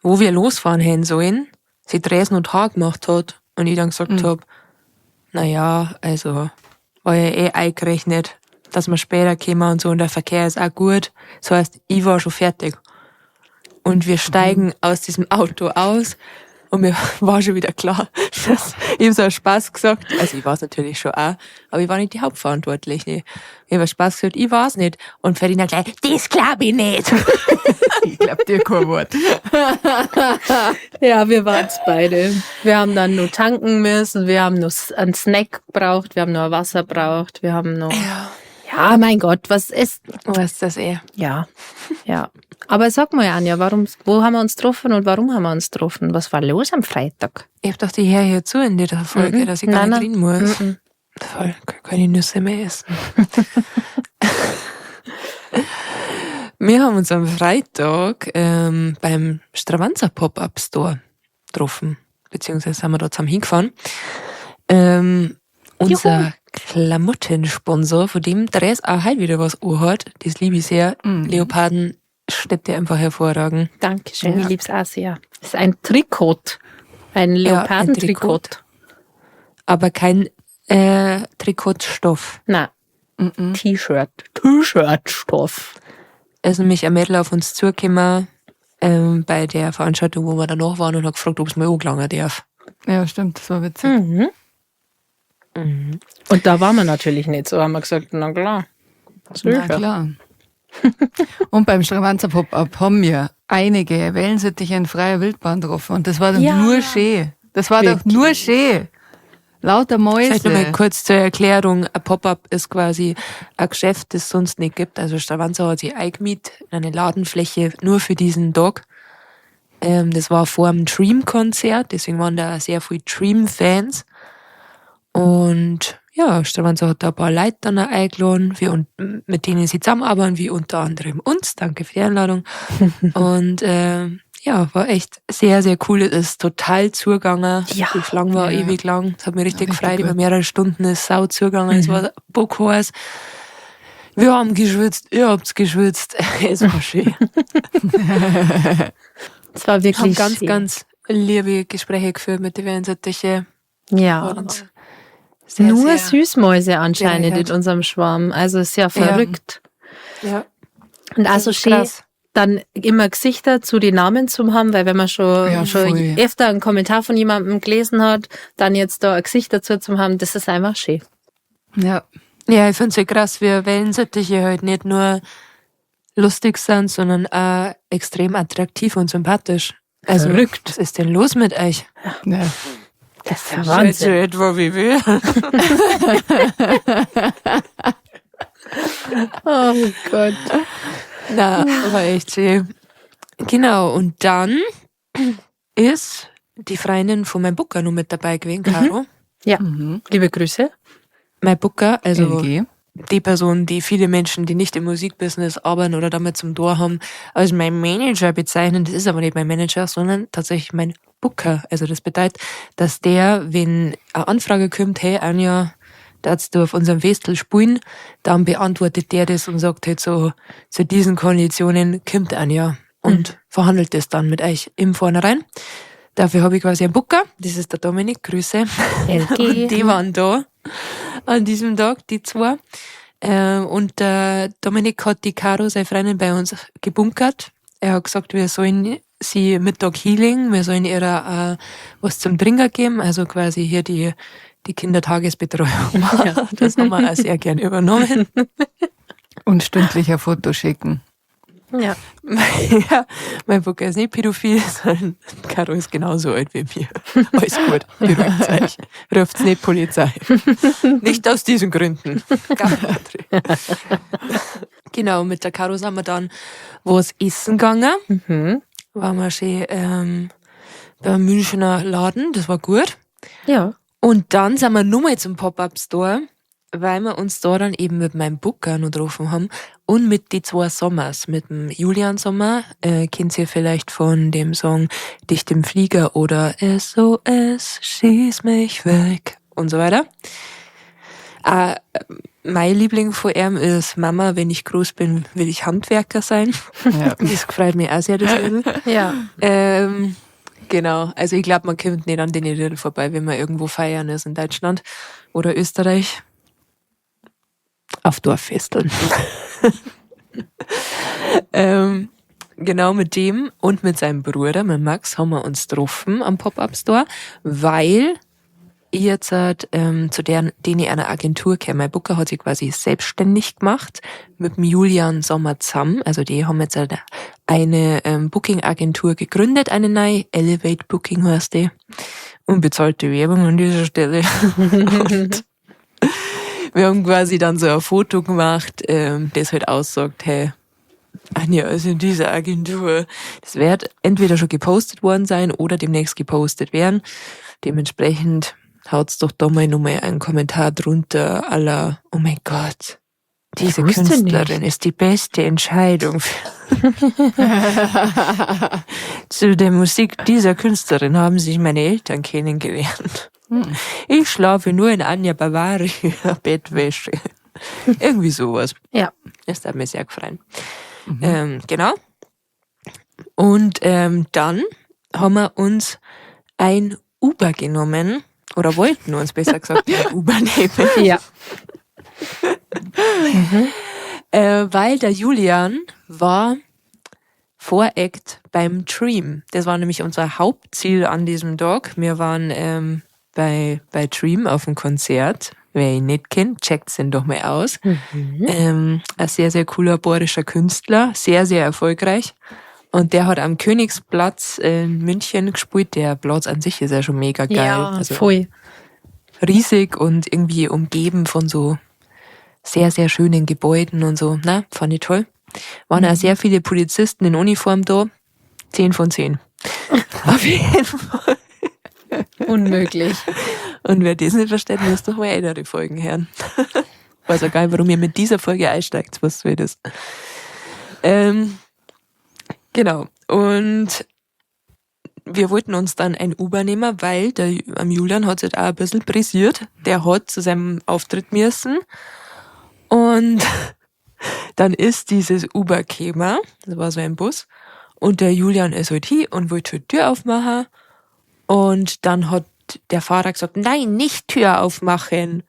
wo wir losfahren hätten sollen, sie Dresden und Haar gemacht hat und ich dann gesagt hab, na ja, also war ja eh eingerechnet, dass wir später kommen und so und der Verkehr ist auch gut. Das heißt, ich war schon fertig. Und wir steigen aus diesem Auto aus und mir war schon wieder klar, dass ich hab so einen Spaß gesagt. Also ich war's natürlich schon auch, aber ich war nicht die Hauptverantwortliche. Ich hab Spaß gesagt, ich war's nicht. Und Ferdinand gleich, das glaub ich nicht. Ich glaub dir kein Wort. Ja, wir waren's beide. Wir haben dann nur tanken müssen, wir haben nur einen Snack gebraucht, wir haben nur Wasser gebraucht, wir haben noch. Ja. Ja, mein Gott, was ist. Was ist das eh? Ja, ja. Aber sag mal, Anja, warum, wo haben wir uns getroffen und warum haben wir uns getroffen? Was war los am Freitag? Ich hab doch die her hier zu in der Folge, dass ich gar Nein, nicht nein. drin muss. Mhm. Voll, keine Nüsse mehr essen. Wir haben uns am Freitag beim Stravanzer Pop-Up Store getroffen, beziehungsweise sind wir da zusammen hingefahren. Unser Klamottensponsor, von dem Dress auch heute wieder was anhat, das liebe ich sehr. Leoparden steht dir einfach hervorragend. Dankeschön, Ja. ich lieb's auch sehr. Das ist ein Trikot. Ein Ja, ein Leopardentrikot. Aber kein Trikotstoff. Nein, Mhm. T-Shirt. T-Shirt-Stoff. Es ist nämlich ein Mädel auf uns zugekommen bei der Veranstaltung, wo wir danach waren und hat gefragt, ob es mir angelangen darf. Ja, stimmt, das war witzig. Mhm. Und da waren wir natürlich nicht so, haben wir gesagt, na klar. Na Sicher. klar. Und beim Stravanzer Pop-Up haben wir einige Wellensittiche in freier Wildbahn getroffen. Und das war doch Ja. nur schön. Das war doch nur schön. Lauter Mäuse. Vielleicht nochmal kurz zur Erklärung. Ein Pop-up ist quasi ein Geschäft, das es sonst nicht gibt. Also Stravanzer hat sich eingemietet in eine Ladenfläche nur für diesen Tag. Das war vor dem Dream-Konzert, deswegen waren da sehr viele Dream-Fans. Und ja, Stravanzer hat da ein paar Leute dann auch eingeladen, wir und, mit denen sie zusammenarbeiten, wie unter anderem uns. Danke für die Einladung. Und ja, war echt sehr, sehr cool. Es ist total zugegangen. Ja. Die Schlange war Ja. ewig lang. Es hat mich richtig Richtig gefreut. gut. Über mehrere Stunden ist sau zugegangen. Es war bockheiß. Wir haben geschwitzt, ihr habt geschwitzt. Es war schön. Es war Wir wirklich haben ganz, schön. ganz liebe Gespräche geführt mit den Wellensittiche. Ja. Und sehr, Nur sehr, Süßmäuse anscheinend bereichert. in unserem Schwarm. Also sehr verrückt. Ja, Und das also ist schön, krass. dann immer Gesichter zu den Namen zu haben, weil wenn man schon, Ja, schon voll. öfter einen Kommentar von jemandem gelesen hat, dann jetzt da ein Gesicht dazu zu haben, das ist einfach schön. Ja. Ja, ich find's ja krass, wie Wellensittiche halt nicht nur lustig sind, sondern auch extrem attraktiv und sympathisch. Also, Verrückt. was ist denn los mit euch? Ja. Das ist ja Seid Wahnsinn. ihr etwa wie wir? Oh Gott. Na, war echt schön. Genau, und dann ist die Freundin von meinem Booker noch mit dabei gewesen, Caro. Ja, Mhm. liebe Grüße. Mein Booker, also LG. die Person, die viele Menschen, die nicht im Musikbusiness arbeiten oder damit zum Tor haben, als mein Manager bezeichnen. Das ist aber nicht mein Manager, sondern tatsächlich mein Booker. Also das bedeutet, dass der, wenn eine Anfrage kommt, hey Anja, darfst du auf unserem Festel spielen, dann beantwortet der das und sagt halt so, zu diesen Konditionen kommt Anja und verhandelt das dann mit euch im Vornherein. Dafür habe ich quasi einen Booker, das ist der Dominik, Grüße. LG. Und die waren da an diesem Tag, die zwei. Und der Dominik hat die Caro, seine Freundin, bei uns gebunkert. Er hat gesagt, wir sollen sie Mittag Healing, wir sollen ihr was zum Trinken geben, also quasi hier die Kindertagesbetreuung. Ja. Das haben wir auch sehr gern übernommen. Und stündlich ein Foto schicken. Ja. Ja, mein Booker ist nicht pädophil, sondern Caro ist genauso alt wie mir. Alles gut, beruhigt euch. Ruft's nicht Polizei. Nicht aus diesen Gründen. Genau, mit der Caro sind wir dann was essen gegangen. Mhm. Waren wir schön beim Münchner Laden, das war gut. Ja. Und dann sind wir nochmal zum Pop-Up-Store, weil wir uns da dann eben mit meinem Booker noch getroffen haben und mit die zwei Sommers, mit dem Julian Sommer, kennt ihr vielleicht von dem Song Dicht im Flieger oder SOS, schieß mich weg und so weiter. Mein Liebling von ihm ist Mama, wenn ich groß bin, will ich Handwerker sein. Ja. Das freut mich auch sehr, das Lied. Ja. Genau, also ich glaube, man kommt nicht an den Liedern vorbei, wenn man irgendwo feiern ist in Deutschland oder Österreich. Auf Dorffesteln. Genau, mit dem und mit seinem Bruder, mit Max, haben wir uns getroffen am Pop-Up-Store, weil ich jetzt zu denen ich einer Agentur kenne. Mein Booker hat sich quasi selbstständig gemacht mit dem Julian Sommer zusammen. Also die haben jetzt eine Booking-Agentur gegründet, eine neue, Elevate Booking heißt die. Unbezahlte Werbung an dieser Stelle. Und Wir haben quasi dann so ein Foto gemacht, das halt aussagt, hey, Anja ist in dieser Agentur. Das wird entweder schon gepostet worden sein oder demnächst gepostet werden. Dementsprechend haut's doch da mal nochmal einen Kommentar drunter à la, oh mein Gott, diese wusste Künstlerin ist die beste Entscheidung. Zu der Musik dieser Künstlerin haben sich meine Eltern kennengelernt. Ich schlafe nur in Anja Bavaria Bettwäsche. Irgendwie sowas. Ja. Das hat mir sehr gefallen. Genau. Und dann haben wir uns ein Uber genommen. Oder wollten uns besser gesagt ein Uber nehmen. Ja. Weil der Julian war Voract beim Tream. Das war nämlich unser Hauptziel an diesem Tag. Wir waren bei Tream auf dem Konzert. Wer ihn nicht kennt, checkt's ihn doch mal aus. Ein sehr, sehr cooler bayerischer Künstler, sehr, sehr erfolgreich. Und der hat am Königsplatz in München gespielt. Der Platz an sich ist ja schon mega geil. Ja, also voll. Riesig und irgendwie umgeben von so sehr, sehr schönen Gebäuden und so. Na, fand ich toll. Waren auch sehr viele Polizisten in Uniform da. 10 von 10. Auf jeden Fall. Unmöglich. Und wer das nicht versteht, muss doch mal ältere Folgen hören. Weiß auch gar nicht, warum ihr mit dieser Folge einsteigt. Was soll das? Genau. Und wir wollten uns dann ein Uber nehmen, weil der am Julian hat sich halt auch ein bisschen pressiert. Der hat zu seinem Auftritt müssen. Und dann ist dieses Uber gekommen. Das war so ein Bus. Und der Julian ist halt hin und wollte die Tür aufmachen. Und dann hat der Fahrer gesagt, nein, nicht Tür aufmachen.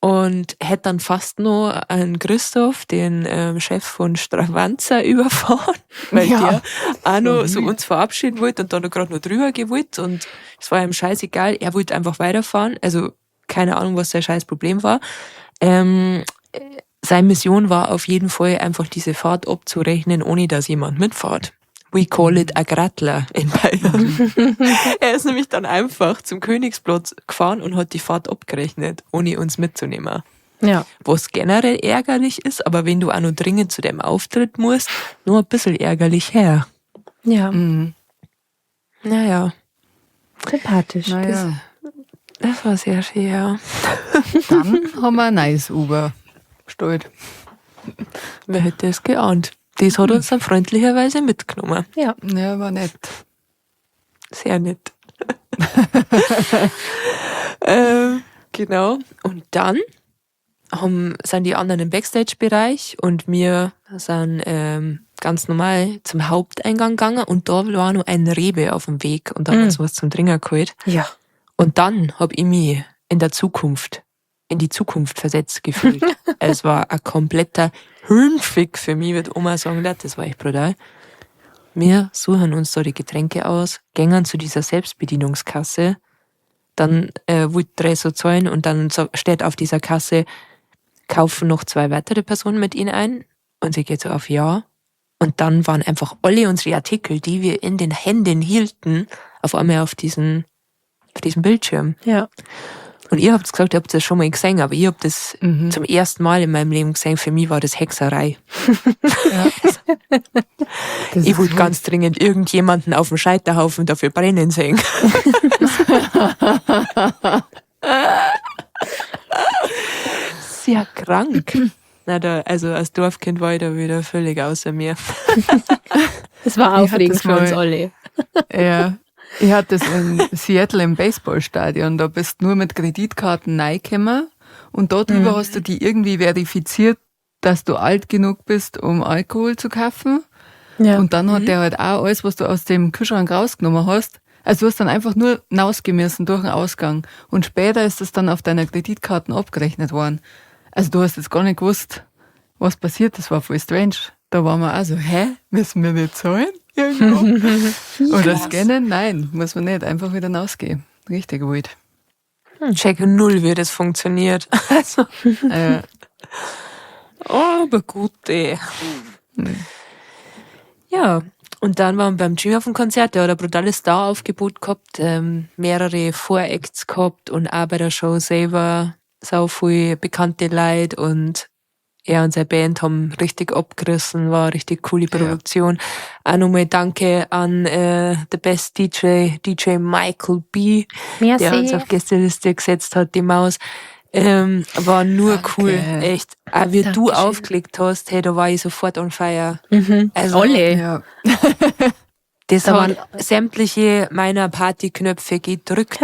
Und hätte dann fast noch einen Christoph, den Chef von Stravanzer, überfahren, weil der auch noch so uns verabschieden wollte und dann noch gerade noch drüber gewollt. Und es war ihm scheißegal, er wollte einfach weiterfahren. Also keine Ahnung, was sein scheiß Problem war. Seine Mission war auf jeden Fall einfach diese Fahrt abzurechnen, ohne dass jemand mitfährt. We call it a Grattler in Bayern. Er ist nämlich dann einfach zum Königsplatz gefahren und hat die Fahrt abgerechnet, ohne uns mitzunehmen. Ja. Was generell ärgerlich ist, aber wenn du auch noch dringend zu dem Auftritt musst, nur ein bisschen ärgerlich her. Ja. Mhm. Naja. Sympathisch. Naja. Das war sehr schön, ja. Dann haben wir ein neues Uber bestellt. Wer hätte es geahnt? Das hat uns dann freundlicherweise mitgenommen. Ja. Ja, war nett. Sehr nett. Genau. Und dann sind die anderen im Backstage-Bereich und wir sind ganz normal zum Haupteingang gegangen und da war noch ein Rewe auf dem Weg und da haben wir uns was zum Trinken geholt. Ja. Und dann hab ich mich in die Zukunft versetzt gefühlt. Es war ein kompletter Hirnfick für mich, wird Oma sagen, das war echt brutal. Wir suchen uns da die Getränke aus, gängen zu dieser Selbstbedienungskasse, dann wollte drei so zahlen und dann steht auf dieser Kasse, kaufen noch 2 weitere Personen mit ihnen ein und sie geht so auf Ja. Und dann waren einfach alle unsere Artikel, die wir in den Händen hielten, auf einmal auf diesem Bildschirm. Ja. Und ihr habt gesagt, ihr habt das schon mal gesehen, aber ich hab das zum ersten Mal in meinem Leben gesehen. Für mich war das Hexerei. Ja. Das Ich wollte ganz dringend irgendjemanden auf dem Scheiterhaufen dafür brennen sehen. Sehr krank. Na, da, also als Dorfkind war ich da wieder völlig außer mir. Es war aufregend für uns alle. Ja. Ich hatte das in Seattle im Baseballstadion, da bist du nur mit Kreditkarten reingekommen und darüber hast du die irgendwie verifiziert, dass du alt genug bist, um Alkohol zu kaufen. Ja. Und dann hat der halt auch alles, was du aus dem Kühlschrank rausgenommen hast, also du hast dann einfach nur rausgemessen durch den Ausgang. Und später ist das dann auf deiner Kreditkarte abgerechnet worden. Also du hast jetzt gar nicht gewusst, was passiert, das war voll strange. Da waren wir auch so, hä, müssen wir nicht zahlen? Irgendwo? Oder scannen? Nein, muss man nicht. Einfach wieder rausgehen. Richtig wild. Check null, wie das funktioniert. Also. Oh, aber gut, ey. Ja, und dann waren wir beim Jimmy auf dem Konzert. Der hat ein brutales Star-Aufgebot gehabt, mehrere Voracts gehabt und auch bei der Show selber Sau viel bekannte Leute und er und seine Band haben richtig abgerissen, war richtig coole Produktion. Auch nochmal Danke an the best DJ, DJ Michael B., Merci. Der uns auf Gästeliste gesetzt hat, die Maus. War nur Danke. cool, echt. Auch wie du Dankeschön. aufgelegt hast, hey, da war ich sofort on fire. Also, Alle. Ja. Das Da hat sämtliche meiner Partyknöpfe gedrückt.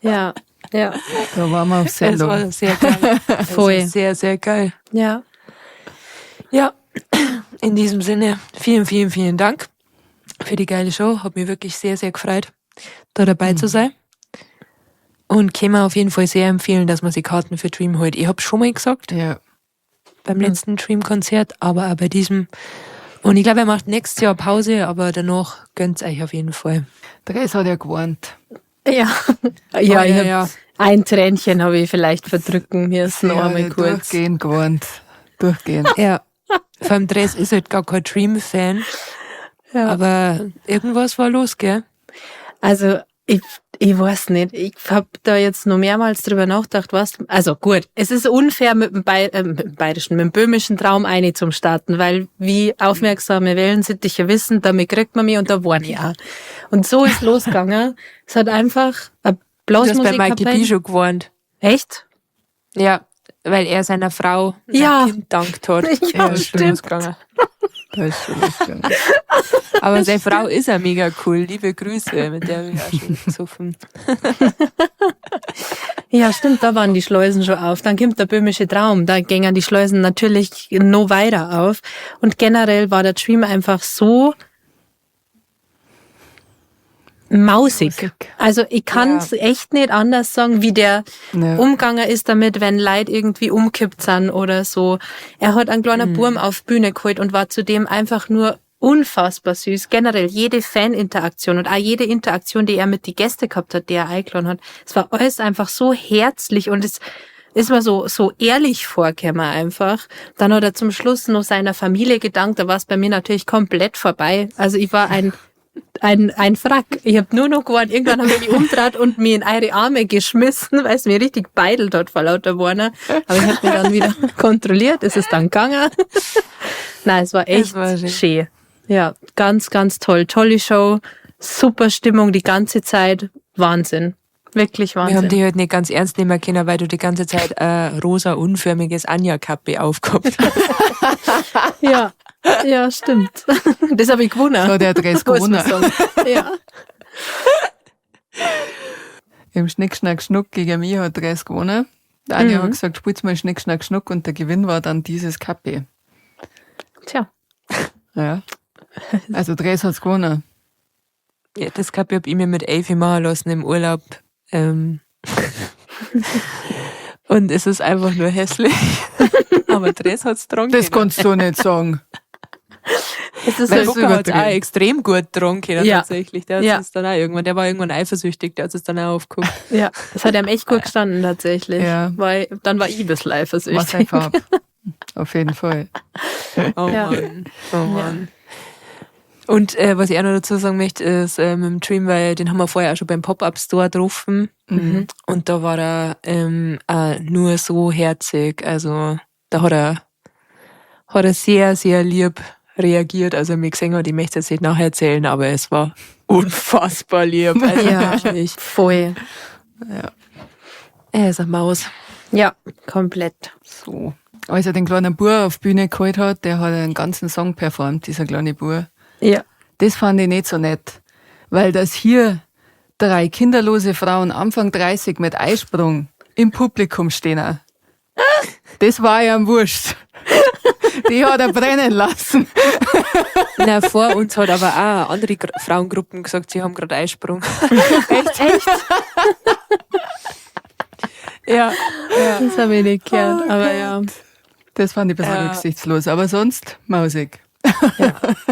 Ja, ja, Da waren wir auf Das Sendung. war sehr geil. Das Voll. war sehr, sehr geil. Ja. Ja, in diesem Sinne, vielen, vielen, vielen Dank für die geile Show. Hat mich wirklich sehr, sehr gefreut, da dabei zu sein. Und kann mir auf jeden Fall sehr empfehlen, dass man sich Karten für Dream holt. Ich habe schon mal gesagt, beim letzten Dream-Konzert, aber auch bei diesem. Und ich glaube, er macht nächstes Jahr Pause, aber danach gönnt's euch auf jeden Fall. Dres hat ja gewarnt. Ja. Ja, Oh, ich ja, hab, ja. Ein Tränchen habe ich vielleicht verdrücken müssen, Sie hat einmal ja kurz. durchgehend gewarnt. Durchgehend. Ja. Vor allem Dres ist halt gar kein Dream-Fan. Ja. Aber irgendwas war los, gell? Also, ich weiß nicht. Ich hab da jetzt noch mehrmals drüber nachgedacht, was. Also gut, es ist unfair, mit dem bayerischen, mit dem böhmischen Traum eine zum Starten, weil wie aufmerksame Wellensittiche wissen, damit kriegt man mich und da warn ich auch. Und so ist losgegangen. Es hat einfach eine Du hast bei Blasmusik Michael B. schon gewarnt. Echt? Ja, weil er seiner Frau Ja. sein Kind dankt hat. Ja, Da ist schon stimmt. losgegangen. Da ist schon losgegangen. Aber seine Frau ist ja mega cool. Liebe Grüße, mit der habe ich auch schon gesoffen. Ja, stimmt, da waren die Schleusen schon auf. Dann kommt der böhmische Traum. Da gingen die Schleusen natürlich noch weiter auf. Und generell war der Dream einfach so mausig. Mausig. Also ich kann's echt nicht anders sagen, wie der Ja. umgegangen ist damit, wenn Leute irgendwie umkippt sind oder so. Er hat einen kleinen Burm auf Bühne geholt und war zudem einfach nur unfassbar süß. Generell jede Faninteraktion und auch jede Interaktion, die er mit die Gäste gehabt hat, die er eingeladen hat. Es war alles einfach so herzlich und es ist mir so ehrlich vorgekommen einfach. Dann hat er zum Schluss noch seiner Familie gedankt. Da war es bei mir natürlich komplett vorbei. Also ich war ein Frack. Ich hab nur noch gewarnt. Irgendwann habe ich mich umgedreht und mich in eure Arme geschmissen, weil es mir richtig beidelt hat vor lauter Warner. Aber ich hab mich dann wieder kontrolliert. Es ist dann gegangen. Nein, es war echt Es war schön. schön. Ja, ganz, ganz toll. Tolle Show. Super Stimmung die ganze Zeit. Wahnsinn. Wirklich Wir haben Wahnsinn. die halt nicht ganz ernst nehmen können, weil du die ganze Zeit rosa, unförmiges Anja-Kappe aufgehabt hast. Ja, ja, stimmt. Das habe ich gewonnen. So hat der Dress Muss man gewonnen. sagen. Ja. Im Schnick, Schnack, Schnuck gegen mich hat Dress gewonnen. Der Anja hat gesagt, spiel's mal Schnick, Schnack, Schnuck und der Gewinn war dann dieses Kappe. Tja. Ja. Also Dress hat's gewonnen. Ja, das Kappe hab ich mir mit Elfi machen lassen im Urlaub. Und es ist einfach nur hässlich. Aber Dress hat's getrunken. Das kannst du nicht sagen. Es ist Weil Das so, ist Bucker hat's auch übertrieben. extrem gut getrunken, Ja. tatsächlich. Der hat Ja. es dann auch irgendwann, der war irgendwann eifersüchtig, der hat es dann auch aufgeguckt. ja, das hat ihm echt gut gestanden tatsächlich. Ja. Weil dann war ich ein bisschen War eifersüchtig. sein Farb. Auf jeden Fall. Oh Ja. Mann. Oh Mann. Und was ich auch noch dazu sagen möchte, ist mit dem Dream, weil den haben wir vorher auch schon beim Pop-Up-Store getroffen. Und da war er auch nur so herzig. Also da hat er sehr, sehr lieb reagiert, als er mich gesehen hat. Ich möchte es jetzt nicht nacherzählen, aber es war unfassbar lieb. Also Ja. wirklich. Voll. Ja. Er ist eine Maus. Ja, komplett. So. Als er den kleinen Bub auf die Bühne geholt hat, der hat einen ganzen Song performt, dieser kleine Bub. Ja. Das fand ich nicht so nett, weil das hier drei kinderlose Frauen Anfang 30 mit Eisprung im Publikum stehen. Das war ja wurscht. Die hat er brennen lassen. Na, vor uns hat aber auch andere Frauengruppen gesagt, sie haben gerade Eisprung. Echt? Echt? Ja. Ja. Das habe ich nicht gehört. Oh aber ja, Das fand ich ein bisschen Ja. rücksichtslos, aber sonst mausig.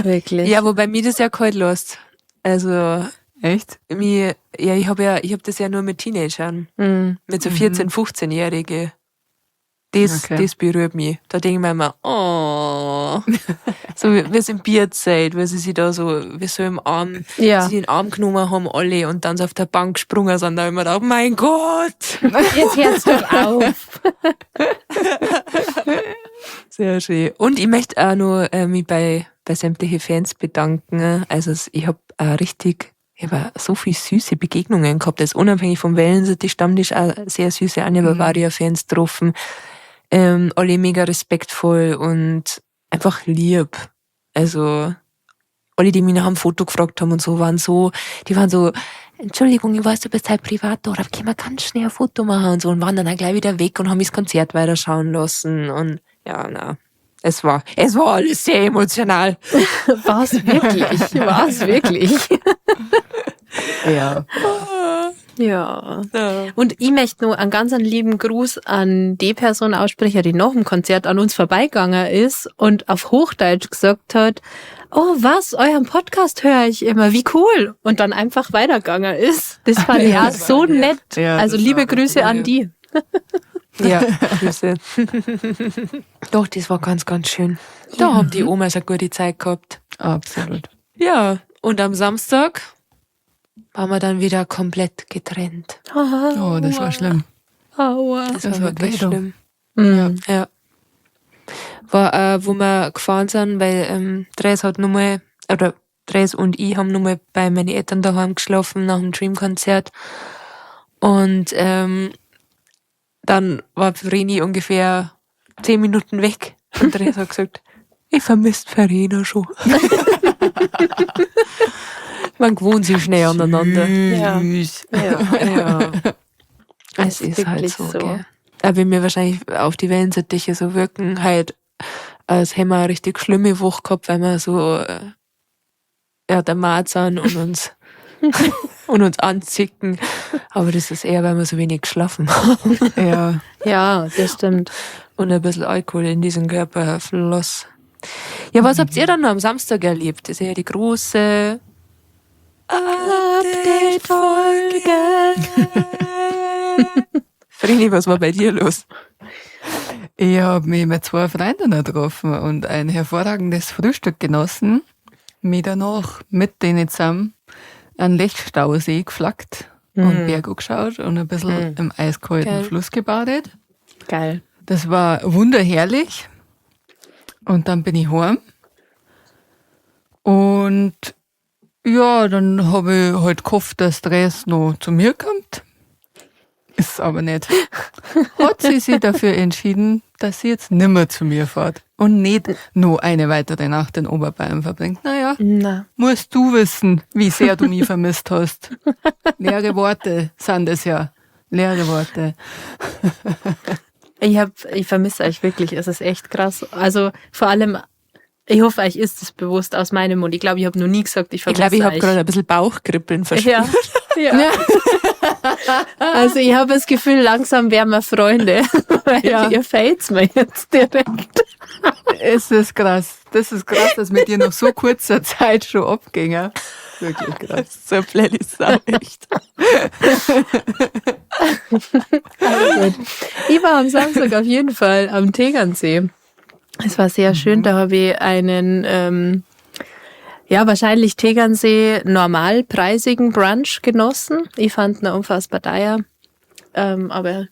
wirklich. Ja, wobei mir das ja kalt lässt. Also, Echt? mir, ja, ich habe ja, ich hab das ja nur mit Teenagern. Mhm. Mit so 14-, 15-Jährige. Das, Okay. das berührt mich. Da denke ich mir immer, oh. Oh. So, wir sind Bierzeit, weil sie sich da so, wie so im Arm, sie in den Arm genommen haben alle und dann so auf der Bank gesprungen sind, da hab ich mir gedacht, oh mein Gott! Jetzt hört's doch auf! Sehr schön. Und ich möchte auch noch mich bei sämtlichen Fans bedanken. Also ich hab auch richtig, ich hab auch so viel süße Begegnungen gehabt. Also unabhängig vom Wellensittich Stammtisch auch sehr süße Anja Bavaria-Fans getroffen. Alle mega respektvoll und einfach lieb. Also alle, die mich nach einem Foto gefragt haben und so, die waren so, Entschuldigung, ich weiß, du bist halt privat da, aber können wir ganz schnell ein Foto machen und so, und waren dann auch gleich wieder weg und haben mich das Konzert weiterschauen lassen und ja, na, es war alles sehr emotional. War's wirklich? Ja. Ja. Und ich möchte nur einen ganz lieben Gruß an die Person aussprechen, die nach dem Konzert an uns vorbeigegangen ist und auf Hochdeutsch gesagt hat, oh was, euren Podcast höre ich immer, wie cool. Und dann einfach weitergegangen ist. Das fand ich auch so nett. Ja, also liebe Grüße an die. Ja, Grüße. Doch, das war ganz, ganz schön. Da haben die Omas eine gute Zeit gehabt. Absolut. Ja, und am Samstag waren wir dann wieder komplett getrennt. Oh, das war schlimm. Aua. Das war wirklich schlimm. Mhm. Ja. War, wo wir gefahren sind, weil Dres hat nochmal, oder Dres und ich haben nochmal bei meinen Eltern daheim geschlafen nach dem Dream-Konzert. Und dann war Vreni ungefähr 10 Minuten weg. Und Dres hat gesagt, ich vermisse Verena schon. Man gewohnt sich schnell aneinander. Süß. Ja. Ja. Es ist halt so. Gell? Aber wenn wir wahrscheinlich auf die Wellensittiche so wirken, halt, als hätten wir eine richtig schlimme Woche gehabt, weil wir so der Mat sind und uns und uns anzicken. Aber das ist eher, weil wir so wenig geschlafen haben. Ja. Ja, das stimmt. Und ein bisschen Alkohol in diesen Körper floss. Ja, was habt ihr dann noch am Samstag erlebt? Das ist ja die große Update-Folge. Vreni, was war bei dir los? Ich habe mich mit 2 Freundinnen getroffen und ein hervorragendes Frühstück genossen. Mich danach mit denen zusammen an Lechstausee geflaggt und Berg angeschaut und ein bisschen im eiskalten Fluss gebadet. Geil. Das war wunderherrlich. Und dann bin ich heim. Und ja, dann habe ich halt gehofft, dass Dres noch zu mir kommt. Ist aber nicht. Hat sie sich dafür entschieden, dass sie jetzt nimmer zu mir fährt und nicht noch eine weitere Nacht in Oberbayern verbringt. Naja, Na. Musst du wissen, wie sehr du mich vermisst hast. Leere Worte sind es ja. Leere Worte. Ich vermisse euch wirklich. Es ist echt krass. Also vor allem, ich hoffe, euch ist es bewusst aus meinem Mund. Ich glaube, ich habe noch nie gesagt, ich vermisse euch. Ich glaube, ich habe gerade ein bisschen Bauchkribbeln verspürt. Ja. Ja. Also ich habe das Gefühl, langsam werden wir Freunde. Weil ihr fällt's mir jetzt direkt. Es ist krass. Das ist krass, dass mit dir noch so kurzer Zeit schon abging. Wirklich krass. Das ist so eine Playlist, echt. Aber gut. Ich war am Samstag auf jeden Fall am Tegernsee. Es war sehr schön, da habe ich einen, wahrscheinlich Tegernsee normalpreisigen Brunch genossen. Ich fand ihn unfassbar teuer, aber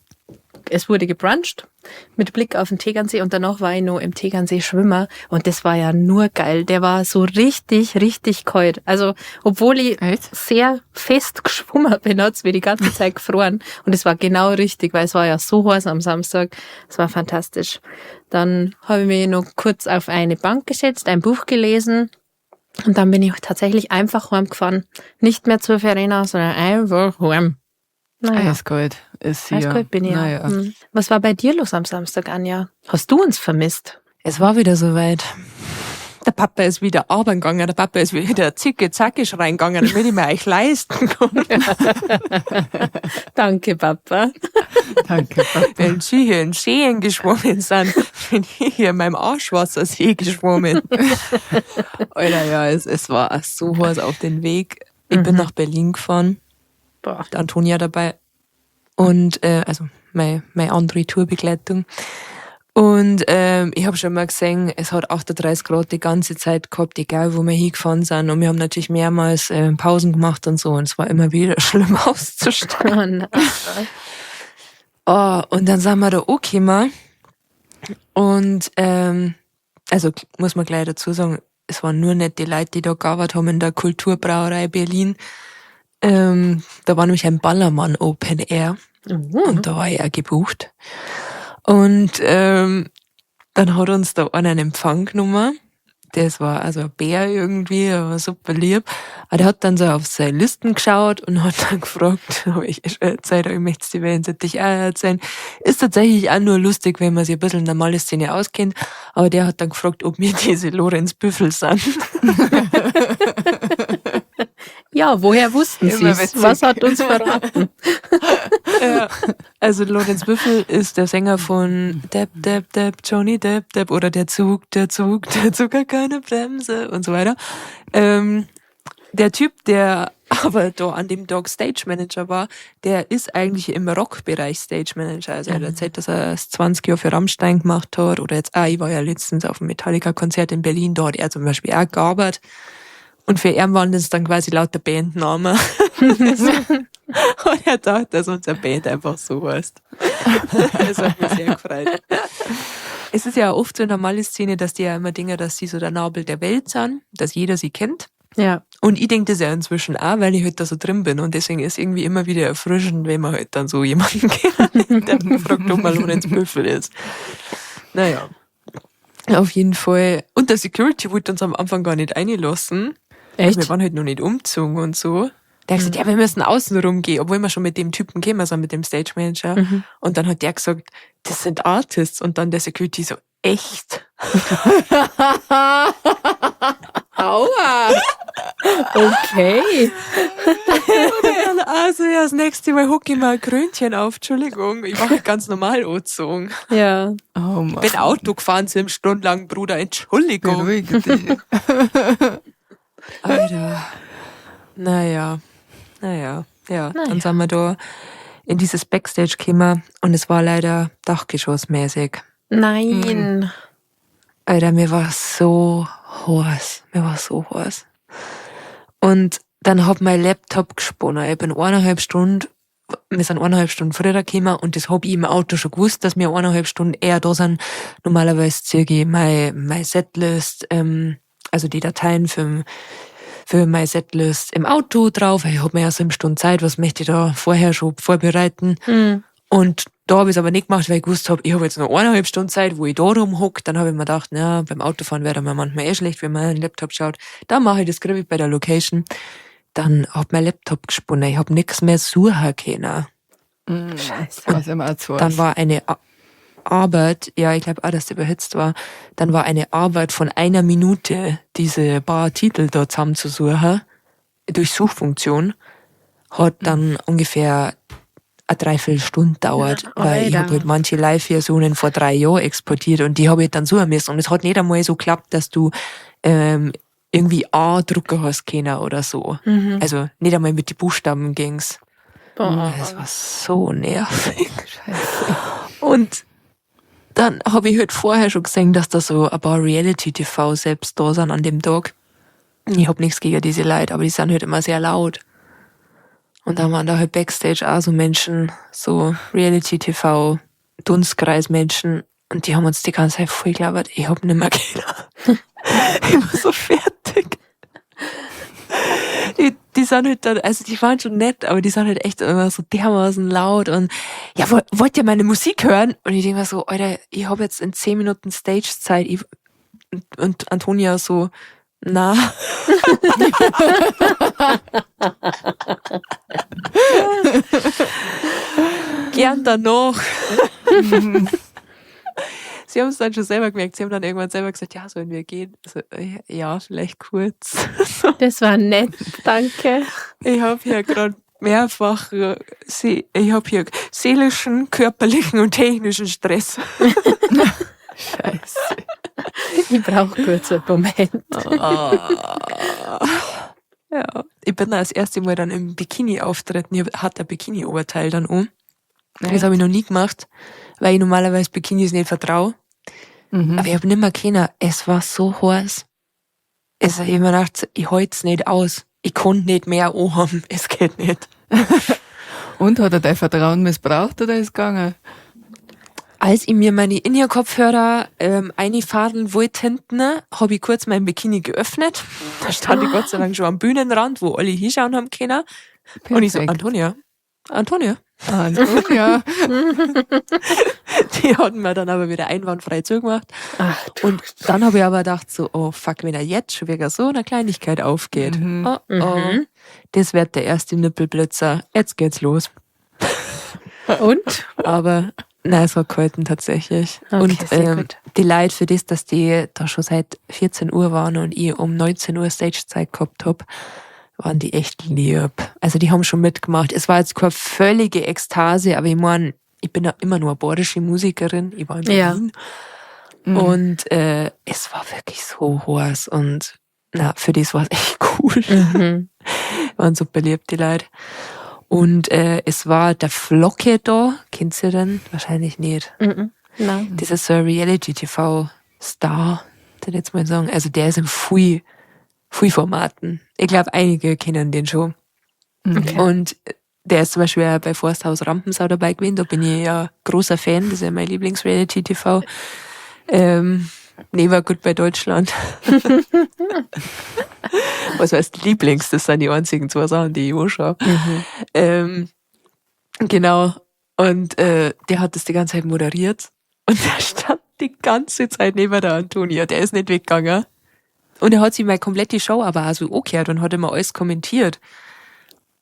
es wurde gebruncht mit Blick auf den Tegernsee und danach war ich noch im Tegernsee schwimmen und das war ja nur geil. Der war so richtig, richtig kalt. Also, obwohl ich sehr fest geschwommen bin, hat's mir die ganze Zeit gefroren und es war genau richtig, weil es war ja so heiß am Samstag. Es war fantastisch. Dann habe ich mich noch kurz auf eine Bank gesetzt, ein Buch gelesen und dann bin ich tatsächlich einfach heimgefahren. Nicht mehr zur Verena, sondern einfach heim. Naja. Eiskalt ist sie. Eiskalt bin ich. Naja. Was war bei dir los am Samstag, Anja? Hast du uns vermisst? Es war wieder soweit. Der Papa ist wieder arbeiten gegangen, der Papa ist wieder zicke-zackisch reingegangen, damit ich mir euch leisten kann. Danke, Papa. Danke, Papa. Wenn sie hier in Seen geschwommen sind, bin ich hier in meinem Arschwassersee geschwommen. Alter, ja, es war so heiß auf den Weg. Ich bin nach Berlin gefahren. Boah. Die Antonia dabei und also meine andere Tourbegleitung. Und ich habe schon mal gesehen, es hat 38 Grad die ganze Zeit gehabt, egal wo wir hingefahren sind. Und wir haben natürlich mehrmals Pausen gemacht und so. Und es war immer wieder schlimm auszusteigen. Oh nein. Oh, und dann sind wir da angekommen. Und also muss man gleich dazu sagen, es waren nur nicht die Leute, die da gearbeitet haben in der Kulturbrauerei Berlin. Da war nämlich ein Ballermann Open Air. Und da war ich auch gebucht. Und dann hat uns da einer einen Empfang genommen. Das war also ein Bär irgendwie, aber super lieb. Aber der hat dann so auf seine Listen geschaut und hat dann gefragt, ob ich schon erzählt habe, ich möchte die Wellensittich auch erzählen. Ist tatsächlich auch nur lustig, wenn man sich ein bisschen in der Malle-Szene auskennt. Aber der hat dann gefragt, ob wir diese Lorenz Büffel sind. Ja, woher wussten Immer sie's? witzig. Was hat uns verraten? Ja. Also Lorenz Büffel ist der Sänger von Depp, Depp, Depp, Johnny Depp, Depp oder der Zug, der Zug, der Zug hat keine Bremse und so weiter. Der Typ, der aber da an dem Tag Stage Manager war, der ist eigentlich im Rockbereich Stage Manager. Also er hat erzählt, dass er es 20 Jahre für Rammstein gemacht hat oder jetzt, ich war ja letztens auf einem Metallica-Konzert in Berlin, da hat er zum Beispiel auch gearbeitet. Und für ihn waren das dann quasi lauter Bandnamen. Und er dachte, dass unsere Band einfach so heißt. Das hat mich sehr gefreut. Es ist ja oft so in der Malle-Szene, dass die ja immer denken, dass sie so der Nabel der Welt sind, dass jeder sie kennt. Ja. Und ich denk das ja inzwischen auch, weil ich halt da so drin bin. Und deswegen ist irgendwie immer wieder erfrischend, wenn man halt dann so jemanden kennt, der fragt, ob man Lorenz Büffel ist. Naja. Auf jeden Fall. Und der Security wollte uns am Anfang gar nicht reinlassen. Echt? Wir waren halt noch nicht umgezogen und so. Der hat gesagt, ja, wir müssen außen rumgehen, obwohl wir schon mit dem Typen gekommen sind, mit dem Stage Manager. Und dann hat der gesagt, das sind Artists. Und dann der Security so, echt? Aua! Okay. Und dann, also ja, das nächste Mal hucke ich mal ein Krönchen auf, Entschuldigung. Ich war halt ganz normal angezogen. Ja. Oh Mann. Bin Auto gefahren, 7 Stunden lang, Bruder, Entschuldigung. Beruhige dich. Alter. Naja. Naja. Ja, Naja. Dann sind wir da in dieses Backstage gekommen und es war leider dachgeschossmäßig. Nein. Alter, mir war so heiß. Mir war so heiß. Und dann hat mein Laptop gesponnen. Ich bin 1,5 Stunden, wir sind 1,5 Stunden früher gekommen und das hab ich im Auto schon gewusst, dass wir 1,5 Stunden eher da sind. Normalerweise ziehe ich mein Setlist, also die Dateien für meine Setlist im Auto drauf. Ich hab mir ja 7 Stunden Zeit, was möchte ich da vorher schon vorbereiten? Und da hab ich's aber nicht gemacht, weil ich gewusst hab, ich hab jetzt noch 1,5 Stunden Zeit, wo ich da rumhock. Dann hab ich mir gedacht, na, beim Autofahren wäre mir manchmal eh schlecht, wenn man einen Laptop schaut. Dann mache ich das Griff bei der Location. Dann hat mein Laptop gesponnen. Ich hab nix mehr suchen können. Scheiße. Was immer auch zu Dann heiß. war eine Arbeit, ja, ich glaub auch, dass die überhitzt war, dann war eine Arbeit von 1 Minute, diese paar Titel da zusammenzusuchen, durch Suchfunktion, hat dann ungefähr eine Dreiviertelstunde dauert, Ja, weil ich hab Alter. halt manche Live-Versionen vor 3 Jahren exportiert und die hab ich dann suchen müssen. Und es hat nicht einmal so geklappt, dass du irgendwie A drucken hast können oder so. Also nicht einmal mit den Buchstaben ging's. Boah. Das war so nervig. Scheiße. Und dann hab ich halt vorher schon gesehen, dass da so ein paar Reality-T V selbst da sind an dem Tag. Ich hab nichts gegen diese Leute, aber die sind halt immer sehr laut. Und dann waren da halt Backstage auch so Menschen, so Reality-T V, Dunstkreis-Menschen. Und die haben uns die ganze Zeit voll gelabert. Ich hab nimmer können. Ich war so fertig. Die sind halt dann, also die waren schon nett, aber die sind halt echt immer so dermaßen laut und ja, wollt ihr meine Musik hören? Und ich denk mir so, Alter, ich hab jetzt in 10 Minuten Stage-Zeit. Und Antonia so, na. Gern danach. Sie haben es dann schon selber gemerkt. Sie haben dann irgendwann selber gesagt, ja, sollen wir gehen? Also ja, vielleicht kurz. So. Das war nett, danke. Ich hab hier grad mehrfach ich hab hier seelischen, körperlichen und technischen Stress. Scheiße. Ich brauch kurz einen Moment. Ah. Ja. Ich bin da das erste Mal dann im Bikini auftreten. Ich hatte ein Bikini-Oberteil dann um. Das hab ich noch nie gemacht, weil ich normalerweise Bikinis nicht vertraue. Aber ich hab nimmer können. Es war so heiß. Also ich hab mir gedacht, ich halt's nicht aus. Ich konnte nicht mehr anhaben. Es geht nicht. Und hat er dein Vertrauen missbraucht oder ist gegangen? Als ich mir meine In-Ear-Kopfhörer einfahren wollte hinten, hab ich kurz mein Bikini geöffnet. Da stand ich Gott sei Dank schon am Bühnenrand, wo alle hinschauen haben können. Und ich so, Perfekt. Antonia, Antonia. Antonia. Die hat mir dann aber wieder einwandfrei zugemacht. Ach, du. Und dann habe ich aber gedacht so, oh fuck, wenn er jetzt schon wegen so einer Kleinigkeit aufgeht. Oh, oh, das wird der erste Nippelblitzer. Jetzt geht's los. Und? Aber nein, es hat gehalten tatsächlich. Okay, und sehr gut. die Leute für das, dass die da schon seit 14 Uhr waren und ich um 19 Uhr Stage-Zeit gehabt hab, waren die echt lieb. Also die haben schon mitgemacht. Es war jetzt keine völlige Ekstase, aber ich mein, ich bin ja immer nur eine bayerische Musikerin. Ich war in Ja. Berlin. Und es war wirklich so heiß und na, für das war es echt cool. Waren super lieb, die Leute. Und es war der Flocke da. Kennt ihr den? Wahrscheinlich nicht. Mhm. Nein. Das ist so ein Reality-TV-Star, würde ich jetzt mal sagen. Also der ist in viel, viel Formaten. Ich glaube, einige kennen den schon. Okay. Und der ist zum Beispiel auch bei Forsthaus Rampensau dabei gewesen. Da bin ich ja großer Fan. Das ist ja mein Lieblings-Reality-TV. Never Goodbye Deutschland. Was heißt Lieblings? Das sind die einzigen zwei Sachen, die ich anschaue. Genau. Und der hat das die ganze Zeit moderiert. Und der stand die ganze Zeit neben der Antonia. Der ist nicht weggegangen. Und er hat sich mal komplett die Show aber auch so angehört und hat immer alles kommentiert.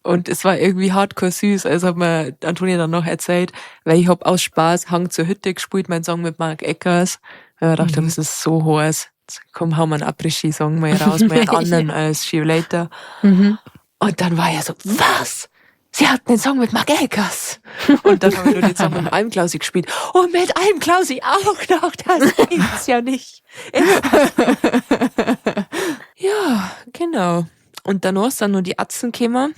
Und es war irgendwie hardcore süß. Also hat mir Antonia dann noch erzählt, weil ich hab aus Spaß Hang zur Hütte gespielt, meinen Song mit Marc Eckers. Weil ich dachte, das ist so heiß. Jetzt komm, hau mal einen Après-Ski-Song mal raus, mal einen anderen als See You Later. Und dann war er so, was? Sie hatten den Song mit Marc Eckers. Und dann haben wir nur den Song mit Almklausi gespielt. Und mit Almklausi auch noch. Das gibt's ja nicht. Ja, genau. Und danach sind nur die Atzen gekommen.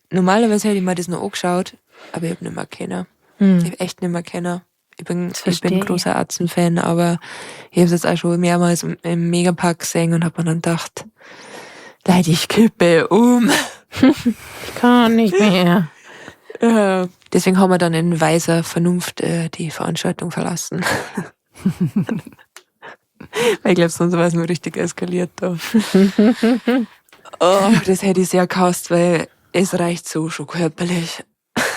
Normalerweise hätte ich mir das noch angeschaut, aber ich hab nicht mehr kennen. Ich hab echt nicht mehr kennen. Ich bin verstehe ich. großer Atzen-Fan, aber ich hab's jetzt auch schon mehrmals im Megapark gesehen und hab mir dann gedacht, Leute, ich kippe um. Ich kann nicht mehr. Deswegen haben wir dann in weiser Vernunft die Veranstaltung verlassen. Weil ich glaube, sonst war es nur richtig eskaliert da. Oh, das hätte ich sehr gehasst, weil es reicht so schon körperlich.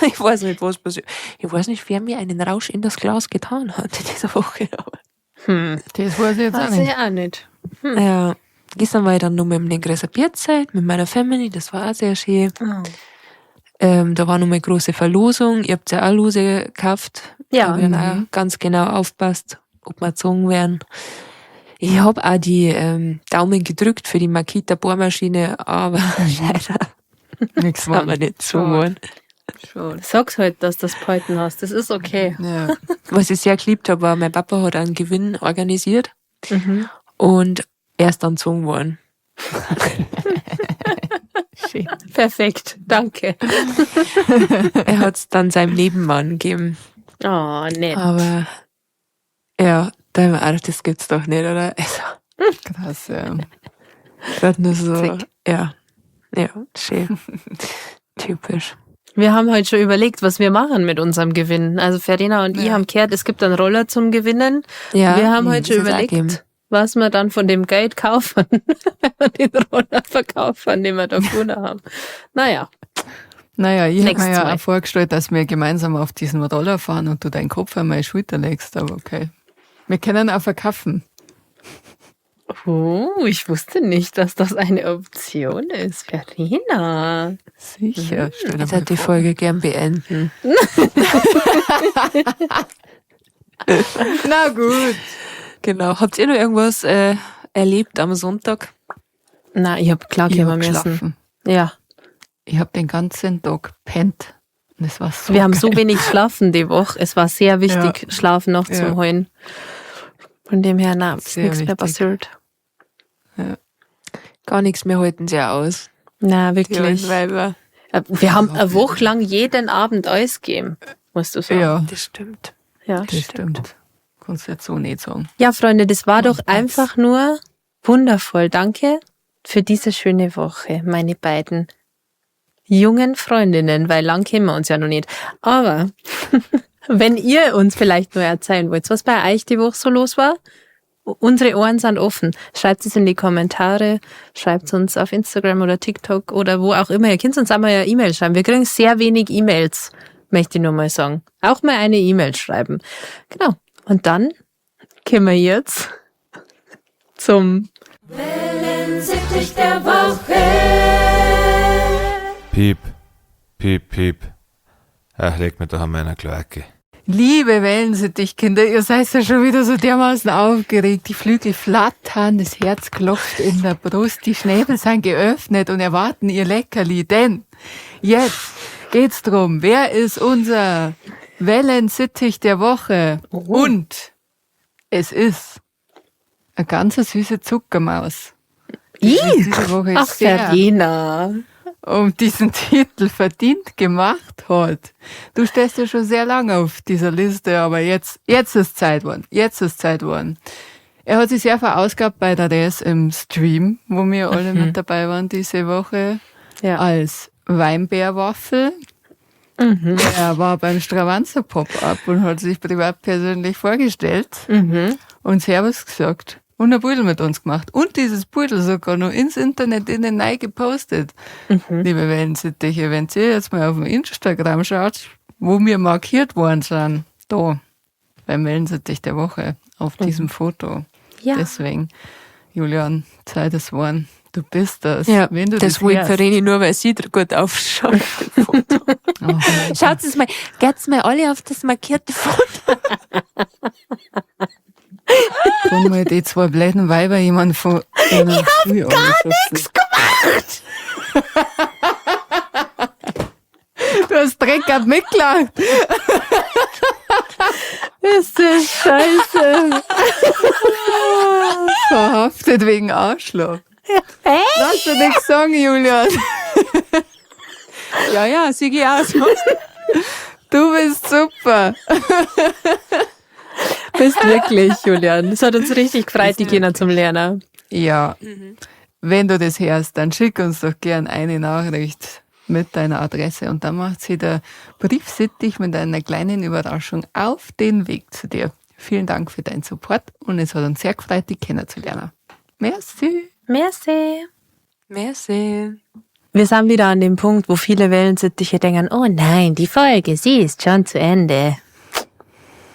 Ich weiß nicht, was passiert. Ich weiß nicht, wer mir einen Rausch in das Glas getan hat in dieser Woche. Aber Das weiß ich jetzt auch Weiß nicht. ich auch nicht. Ja, gestern war ich dann nur mit dem größeren Bierzelt, mit meiner Family, das war auch sehr schön. Oh. Da war noch mal große Verlosung. Ihr habt ja auch Lose gekauft. Ja. Da hab ich dann auch ganz genau aufpasst, ob wir gezogen werden. Ich hab auch die Daumen gedrückt für die Makita Bohrmaschine, aber leider Nichts haben wir nicht gezogen worden. Schon. Sag's halt, dass du das behalten hast. Das ist okay. Ja. Was ich sehr geliebt habe, war, mein Papa hat einen Gewinn organisiert und er ist dann gezogen worden. Schön. Perfekt. Danke. Er hat's dann seinem Nebenmann gegeben. Oh, nett. Aber ja, da hab ich mir auch gedacht, das gibt's doch nicht, oder? Also, Krass, ja. gerade nur so, Witzig. ja. Ja, schön. Typisch. Wir haben heute schon überlegt, was wir machen mit unserem Gewinn. Also Verena und ich haben gehört, es gibt einen Roller zum Gewinnen. Ja, wir haben heute schon das hat's auch überlegt, gegeben. was wir dann von dem Geld kaufen, wenn wir den Roller verkaufen, den wir da gewonnen haben. Naja, Naja, ich habe Nächstes mir ja Mal. auch vorgestellt, dass wir gemeinsam auf diesen Roller fahren und du deinen Kopf an meine Schulter legst, aber okay. Wir können auch verkaufen. oh, ich wusste nicht, dass das eine Option ist. Verena. Sicher. Stell dir Jetzt mal hat die vor. Folge gern beenden. Na gut. Genau. Habt ihr noch irgendwas erlebt am Sonntag? Na, ich hab klar Ich hab kommen müssen. geschlafen. Ja, Ich habe den ganzen Tag gepennt. Und es war so wir haben geil. so wenig geschlafen die Woche. Es war sehr wichtig, Schlafen noch zu holen. Von dem her, na, ist Sehr nichts mehr wichtig. passiert. Gar nichts mehr halten sie ja aus. Na, Die wirklich. alten Weiber. Wir haben eine Woche lang jeden Abend Eis gegeben, musst du sagen. Ja, Das stimmt. Ja. das stimmt. Kannst du jetzt so nicht sagen. Ja, Freunde, das war doch einfach nur wundervoll. Danke für diese schöne Woche, meine beiden jungen Freundinnen, weil lang kennen wir uns ja noch nicht. Aber wenn ihr uns vielleicht nur erzählen wollt, was bei euch die Woche so los war, unsere Ohren sind offen. Schreibt es in die Kommentare, schreibt uns auf Instagram oder TikTok oder wo auch immer. Ihr könnt uns auch mal eine E-Mail schreiben. Wir kriegen sehr wenig E-Mails, möchte ich nur mal sagen. Auch mal eine E-Mail schreiben. Genau. Und dann kommen wir jetzt zum Wellensittich der Woche. Piep, piep, piep. Ach, leg mir doch an meiner Kloake. Liebe Wellensittichkinder, ihr seid ja schon wieder so dermaßen aufgeregt. Die Flügel flattern, das Herz klopft in der Brust, die Schnäbel sind geöffnet und erwarten ihr Leckerli. Denn jetzt geht's drum, wer ist unser Wellensittich der Woche? Und es ist eine ganz süße Zuckermaus. Die sich diese Woche Ach, sehr Verena. um diesen Titel verdient gemacht hat. Du stehst ja schon sehr lange auf dieser Liste, aber jetzt ist Zeit geworden. Jetzt ist Zeit geworden. Er hat sich sehr verausgabt bei der Res im Stream, wo wir alle mit dabei waren diese Woche, Ja. als Weinbärwaffel. Er war beim Stravanzer Pop-Up und hat sich privat persönlich vorgestellt und Servus gesagt. Und ein Pudel mit uns gemacht. Und dieses Pudel sogar noch ins Internet in neu gepostet. Liebe Wellensittiche, wenn ihr jetzt mal auf dem Instagram schaut, wo wir markiert worden sind, da, beim Wellensittich der Woche, auf diesem Foto. Ja. Deswegen, Julian, Zeit ist geworden. Du bist das. Ja, wenn du das das wollte hörst. Vereni nur, weil sie gut aufschaut. Auf dem Foto. Oh, Schaut es mal, geht's mal alle auf das markierte Foto. Kann mal die zwei blöden Weiber jemand von Ich hab gar nichts gemacht! Du hast direkt grad mitgelacht. Ist das scheiße. Verhaftet wegen Arschloch. Hey? Lass dir nichts sagen, Julian. Ja, ja, sie geht aus. Du bist super. Bist wirklich, Julian. Es hat uns richtig gefreut, die Kinder zum Lernen. Ja. Wenn du das hörst, dann schick uns doch gern eine Nachricht mit deiner Adresse und dann macht sie der Briefsittich mit einer kleinen Überraschung auf den Weg zu dir. Vielen Dank für deinen Support und es hat uns sehr gefreut, dich kennenzulernen. Merci. Merci. Merci. Wir sind wieder an dem Punkt, wo viele Wellensittiche denken, oh nein, die Folge, sie ist schon zu Ende.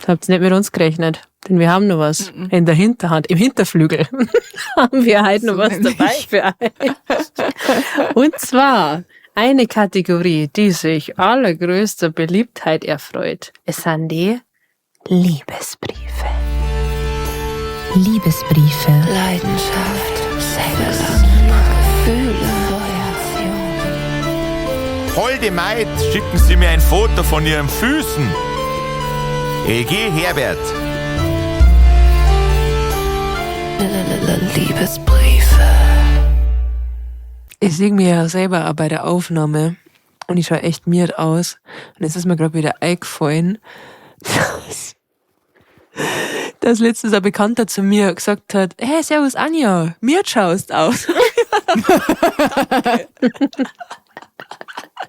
Habt ihr nicht mit uns gerechnet, denn wir haben noch was in der Hinterhand, im Hinterflügel haben wir heute noch So was nämlich. dabei für euch. Und zwar eine Kategorie, die sich allergrößter Beliebtheit erfreut. Es sind die Liebesbriefe. Liebesbriefe. Leidenschaft, Sex, Gefühle, Holde Maid, schicken Sie mir ein Foto von Ihren Füßen. LG Herbert. Liebesbriefe. Ich sehe mir ja selber auch bei der Aufnahme und ich schaue echt miert aus. Und jetzt ist mir gerade wieder eingefallen, dass letztens ein Bekannter zu mir gesagt hat, hey, servus Anja, mir schaust aus.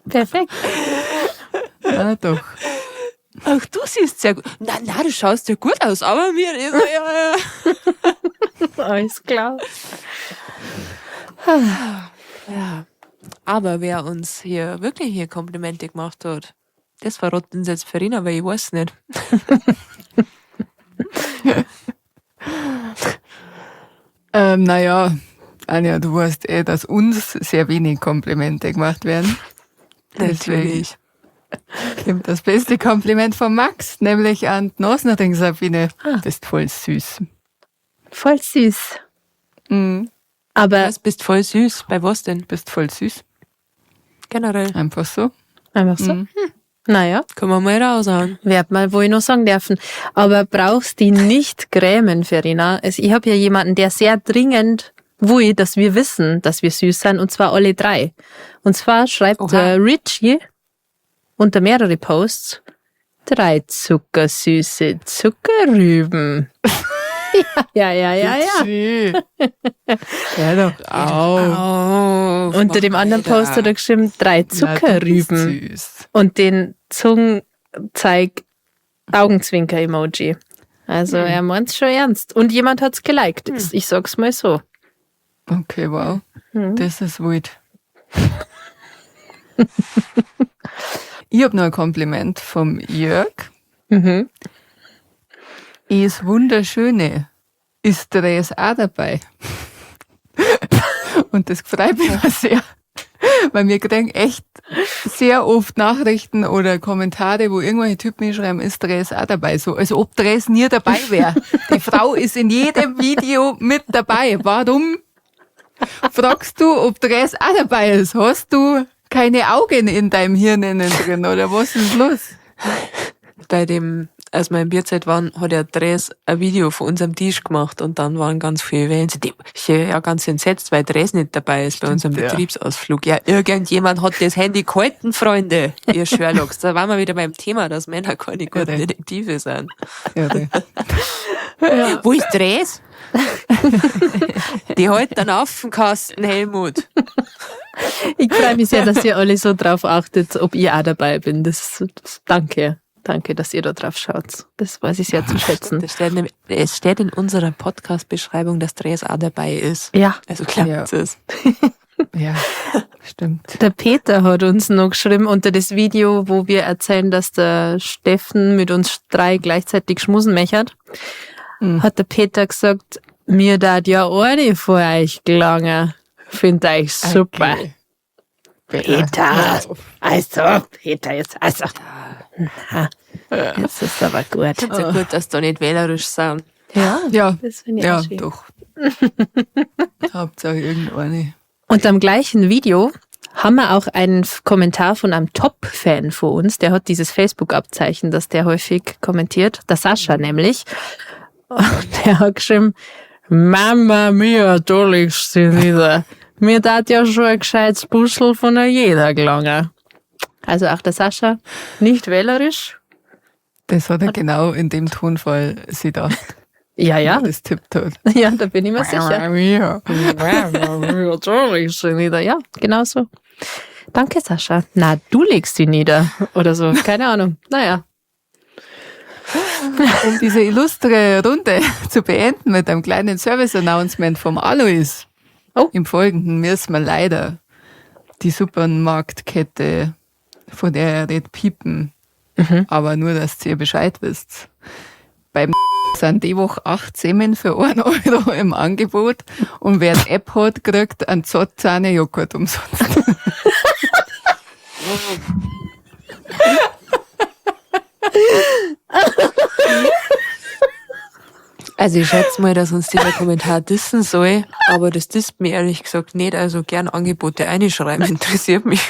Perfekt. Ja, doch. Ach, du siehst sehr gut. Na, na, du schaust ja gut aus, aber mir ist ja, ja. Alles klar. Ja. Aber wer uns hier wirklich hier Komplimente gemacht hat, das verrät uns jetzt Verena, weil ich weiß nicht. Naja, Anja, du weißt eh, dass uns sehr wenig Komplimente gemacht werden. Deswegen Natürlich. kommt das beste Kompliment von Max, nämlich an die Nosnering Sabine. Ah. Bist voll süß. Voll süß. Mhm. Aber Was, bist voll süß. Bei was denn? Bist voll süß. Generell. Einfach so. einfach so. Mhm. Naja, Können wir mal raushauen. werd mal wohl noch sagen dürfen. Aber brauchst die nicht grämen, Verena. Also ich habe ja jemanden, der sehr dringend will, dass wir wissen, dass wir süß sind, und zwar alle drei. Und zwar schreibt Oha. der Richie unter mehrere Posts, Drei zuckersüße Zuckerrüben. Ja. Schön. Hör doch auf. Auf, Unter dem mach anderen weiter. Post hat er geschrieben, drei Na, du bist Zuckerrüben. Süß. Und den Zungenzeig Augenzwinker-Emoji. Also er meint's schon ernst. Und jemand hat's geliked. Ich sag's mal so. Okay, wow. Das ist wild. Ich hab noch ein Kompliment vom Jörg. Ist wunderschöne. Ist Dress auch dabei? Und das freut mich immer sehr, weil wir kriegen echt sehr oft Nachrichten oder Kommentare, wo irgendwelche Typen schreiben, ist Dress auch dabei? So, als ob Dress nie dabei wäre. Die Frau ist in jedem Video mit dabei. Warum fragst du, ob Dress auch dabei ist? Hast du keine Augen in deinem Hirn innen drin oder was ist los? Bei dem, als wir im Bierzeit waren, hat der Dres ein Video von unserem Tisch gemacht und dann waren ganz viele Wellen. Ich ja ganz entsetzt, weil Dres nicht dabei ist bei unserem ja. Betriebsausflug. Ja, irgendjemand hat das Handy gehalten, Freunde, ihr Sherlocks. Da waren wir wieder beim Thema, dass Männer keine guten Irre. Detektive sind. Irre. Wo ist Dres? Die hält dann auf den Kasten, Helmut. Ich freue mich sehr, dass ihr alle so drauf achtet, ob ich auch dabei bin. Das danke. Danke, dass ihr da drauf schaut. Das weiß ich sehr zu schätzen. Das steht nämlich, es steht in unserer Podcast-Beschreibung, dass Dres auch dabei ist. Ja. Also klappt Ja. es. Ja, stimmt. Der Peter hat uns noch geschrieben unter das Video, wo wir erzählen, dass der Steffen mit uns drei gleichzeitig schmusen mechert. Hat der Peter gesagt, mir dat ja eine vor euch gelangen. Find euch super. Okay. Peter. Also, Peter, jetzt, also. Na, jetzt ist aber gut. So gut, dass da nicht wählerisch sind. Ja, Ja, das finde ich ja, auch schön. doch. Hauptsache irgendeine. Und am gleichen Video haben wir auch einen Kommentar von einem Top-Fan von uns. Der hat dieses Facebook-Abzeichen, das der häufig kommentiert. Der Sascha nämlich. Und der hat geschrieben, Mama mia, du legst sie nieder. Mir dat ja schon ein gescheites Buschel von einer jeder gelangen. Also auch der Sascha, nicht wählerisch. Das hat er genau in dem Tonfall sie gedacht. Ja, ja. Das tippt hat. Ja, da bin ich mir sicher. Ja. Du legst sie nieder. Ja, genau so. Danke, Sascha. Na, du legst sie nieder. Oder so. Keine Ahnung. Naja. Um diese illustre Runde zu beenden mit einem kleinen Service-Announcement vom Alois. Oh. Im Folgenden müssen wir leider die Supermarktkette, von der er redet, piepen. Aber nur, dass ihr Bescheid wisst. Beim sind die Woche 8 Semmeln für 1 Euro im Angebot und wer die App hat, kriegt einen Zott Sahne-Joghurt umsonst. Also ich schätze mal, dass uns dieser Kommentar dissen soll, aber das disst mir ehrlich gesagt nicht. Also gern Angebote einschreiben, interessiert mich.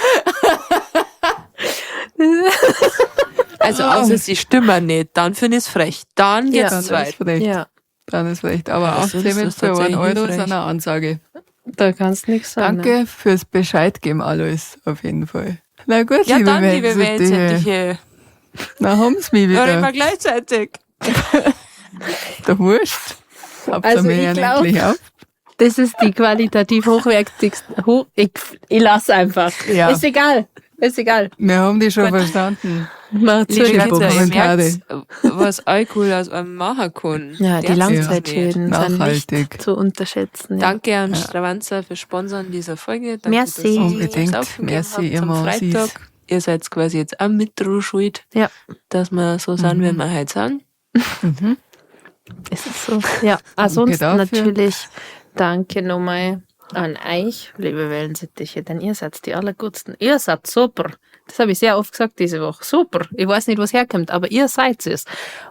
Also außer sie stimmen nicht, dann finde ich es frech. Dann Ja. geht's Dann zu weit. ist frech. Ja, Dann ist frech. Aber Ja, 8 sonst Semmeln ist für 1 tatsächlich Euro frech. sind eine Ansage. da kannst du nichts sagen. ne? Danke fürs Bescheid geben, Alois, auf jeden Fall. Na gut, Ja, liebe dann, liebe Welsittiche. Welsittiche. Na, haben's mich Ja, wieder. immer gleichzeitig. Doch wurscht. Hauptsache, Also wir ich hören glaub- endlich auf. Das ist die qualitativ hochwertigste. Ich lass einfach. Ja. Ist egal. Ist egal. Wir haben die schon verstanden. Mach zu Liebe die Kinder, ihr Kommentare. merkt, was Alkohol aus einem machen kann. Ja, die Der's Langzeitschäden Ja. sind nicht Nachhaltig. zu unterschätzen. Ja. Danke an Stravanza für Sponsoren dieser Folge. Danke, Merci. dass ihr uns Unbedingt. Saufen gegeben Merci habt am immer, Freitag. süß. Ihr seid quasi jetzt auch mit dran schuld, Ja. dass wir so sind, wie wir heute sind. Es ist so. Ja, ansonsten dafür. natürlich danke nochmal an euch, liebe Wellensittiche, denn ihr seid die allergutsten. Ihr seid super. Das habe ich sehr oft gesagt diese Woche. Super. Ich weiß nicht, was herkommt, aber ihr seid es.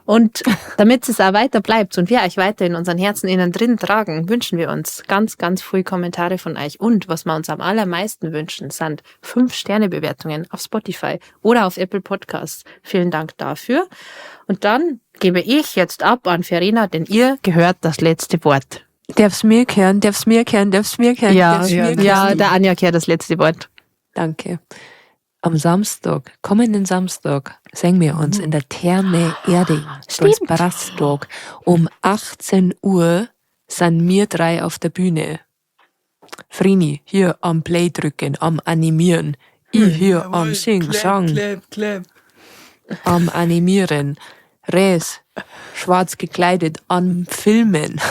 Und damit es auch weiter bleibt und wir euch weiter in unseren Herzen innen drin tragen, wünschen wir uns ganz, ganz viel Kommentare von euch. Und was wir uns am allermeisten wünschen, sind 5-Sterne-Bewertungen auf Spotify oder auf Apple Podcasts. Vielen Dank dafür. Und dann gebe ich jetzt ab an Verena, denn ihr gehört das letzte Wort. Darf's mir kehren, darf's mir kehren, darf's mir kehren, Ja, darf's ja, mir kehren. ja, der Anja kehrt das letzte Wort. Danke. Am Samstag, kommenden Samstag, sehen wir uns in der Therme Erding. Da ist Stimmt. Brasstag. Um 18 Uhr sind wir drei auf der Bühne. Frini, hier am Play drücken, am Animieren. Ich hier am Sing, Sang, Clap, clap. am Animieren. Res, schwarz gekleidet, am Filmen.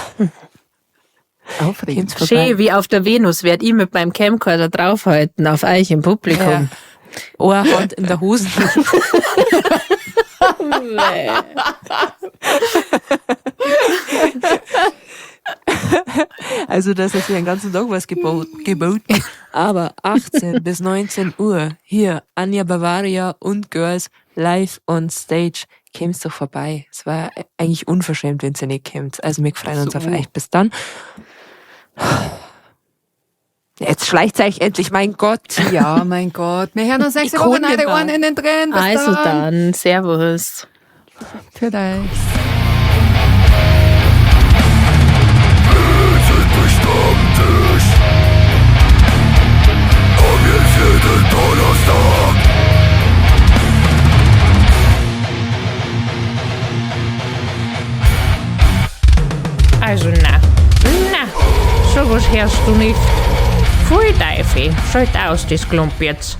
Aufregend. Kommt's vorbei. Schön, wie auf der Venus werd ich mit meinem Camcorder draufhalten auf euch im Publikum. Ja. Eine Hand in der Hose. Also, das ist ja den ganzen Tag was geboten. Aber 18 bis 19 Uhr hier Anja Bavaria und Girls live on stage. Kämst doch vorbei. Es war eigentlich unverschämt, wenn sie nicht kämt. Also, wir freuen uns So. auf euch. Bis dann. Jetzt schleicht euch endlich, mein Gott. Ja, mein Gott. Wir hören uns nächste Ich Woche. kann Eure nicht mehr. Ohren in den Tränen. Bis Also dann. dann, Servus. Für euch. Also na, na, sowas hörst du nicht. Pfui Teufel, schalt aus das Klump jetzt.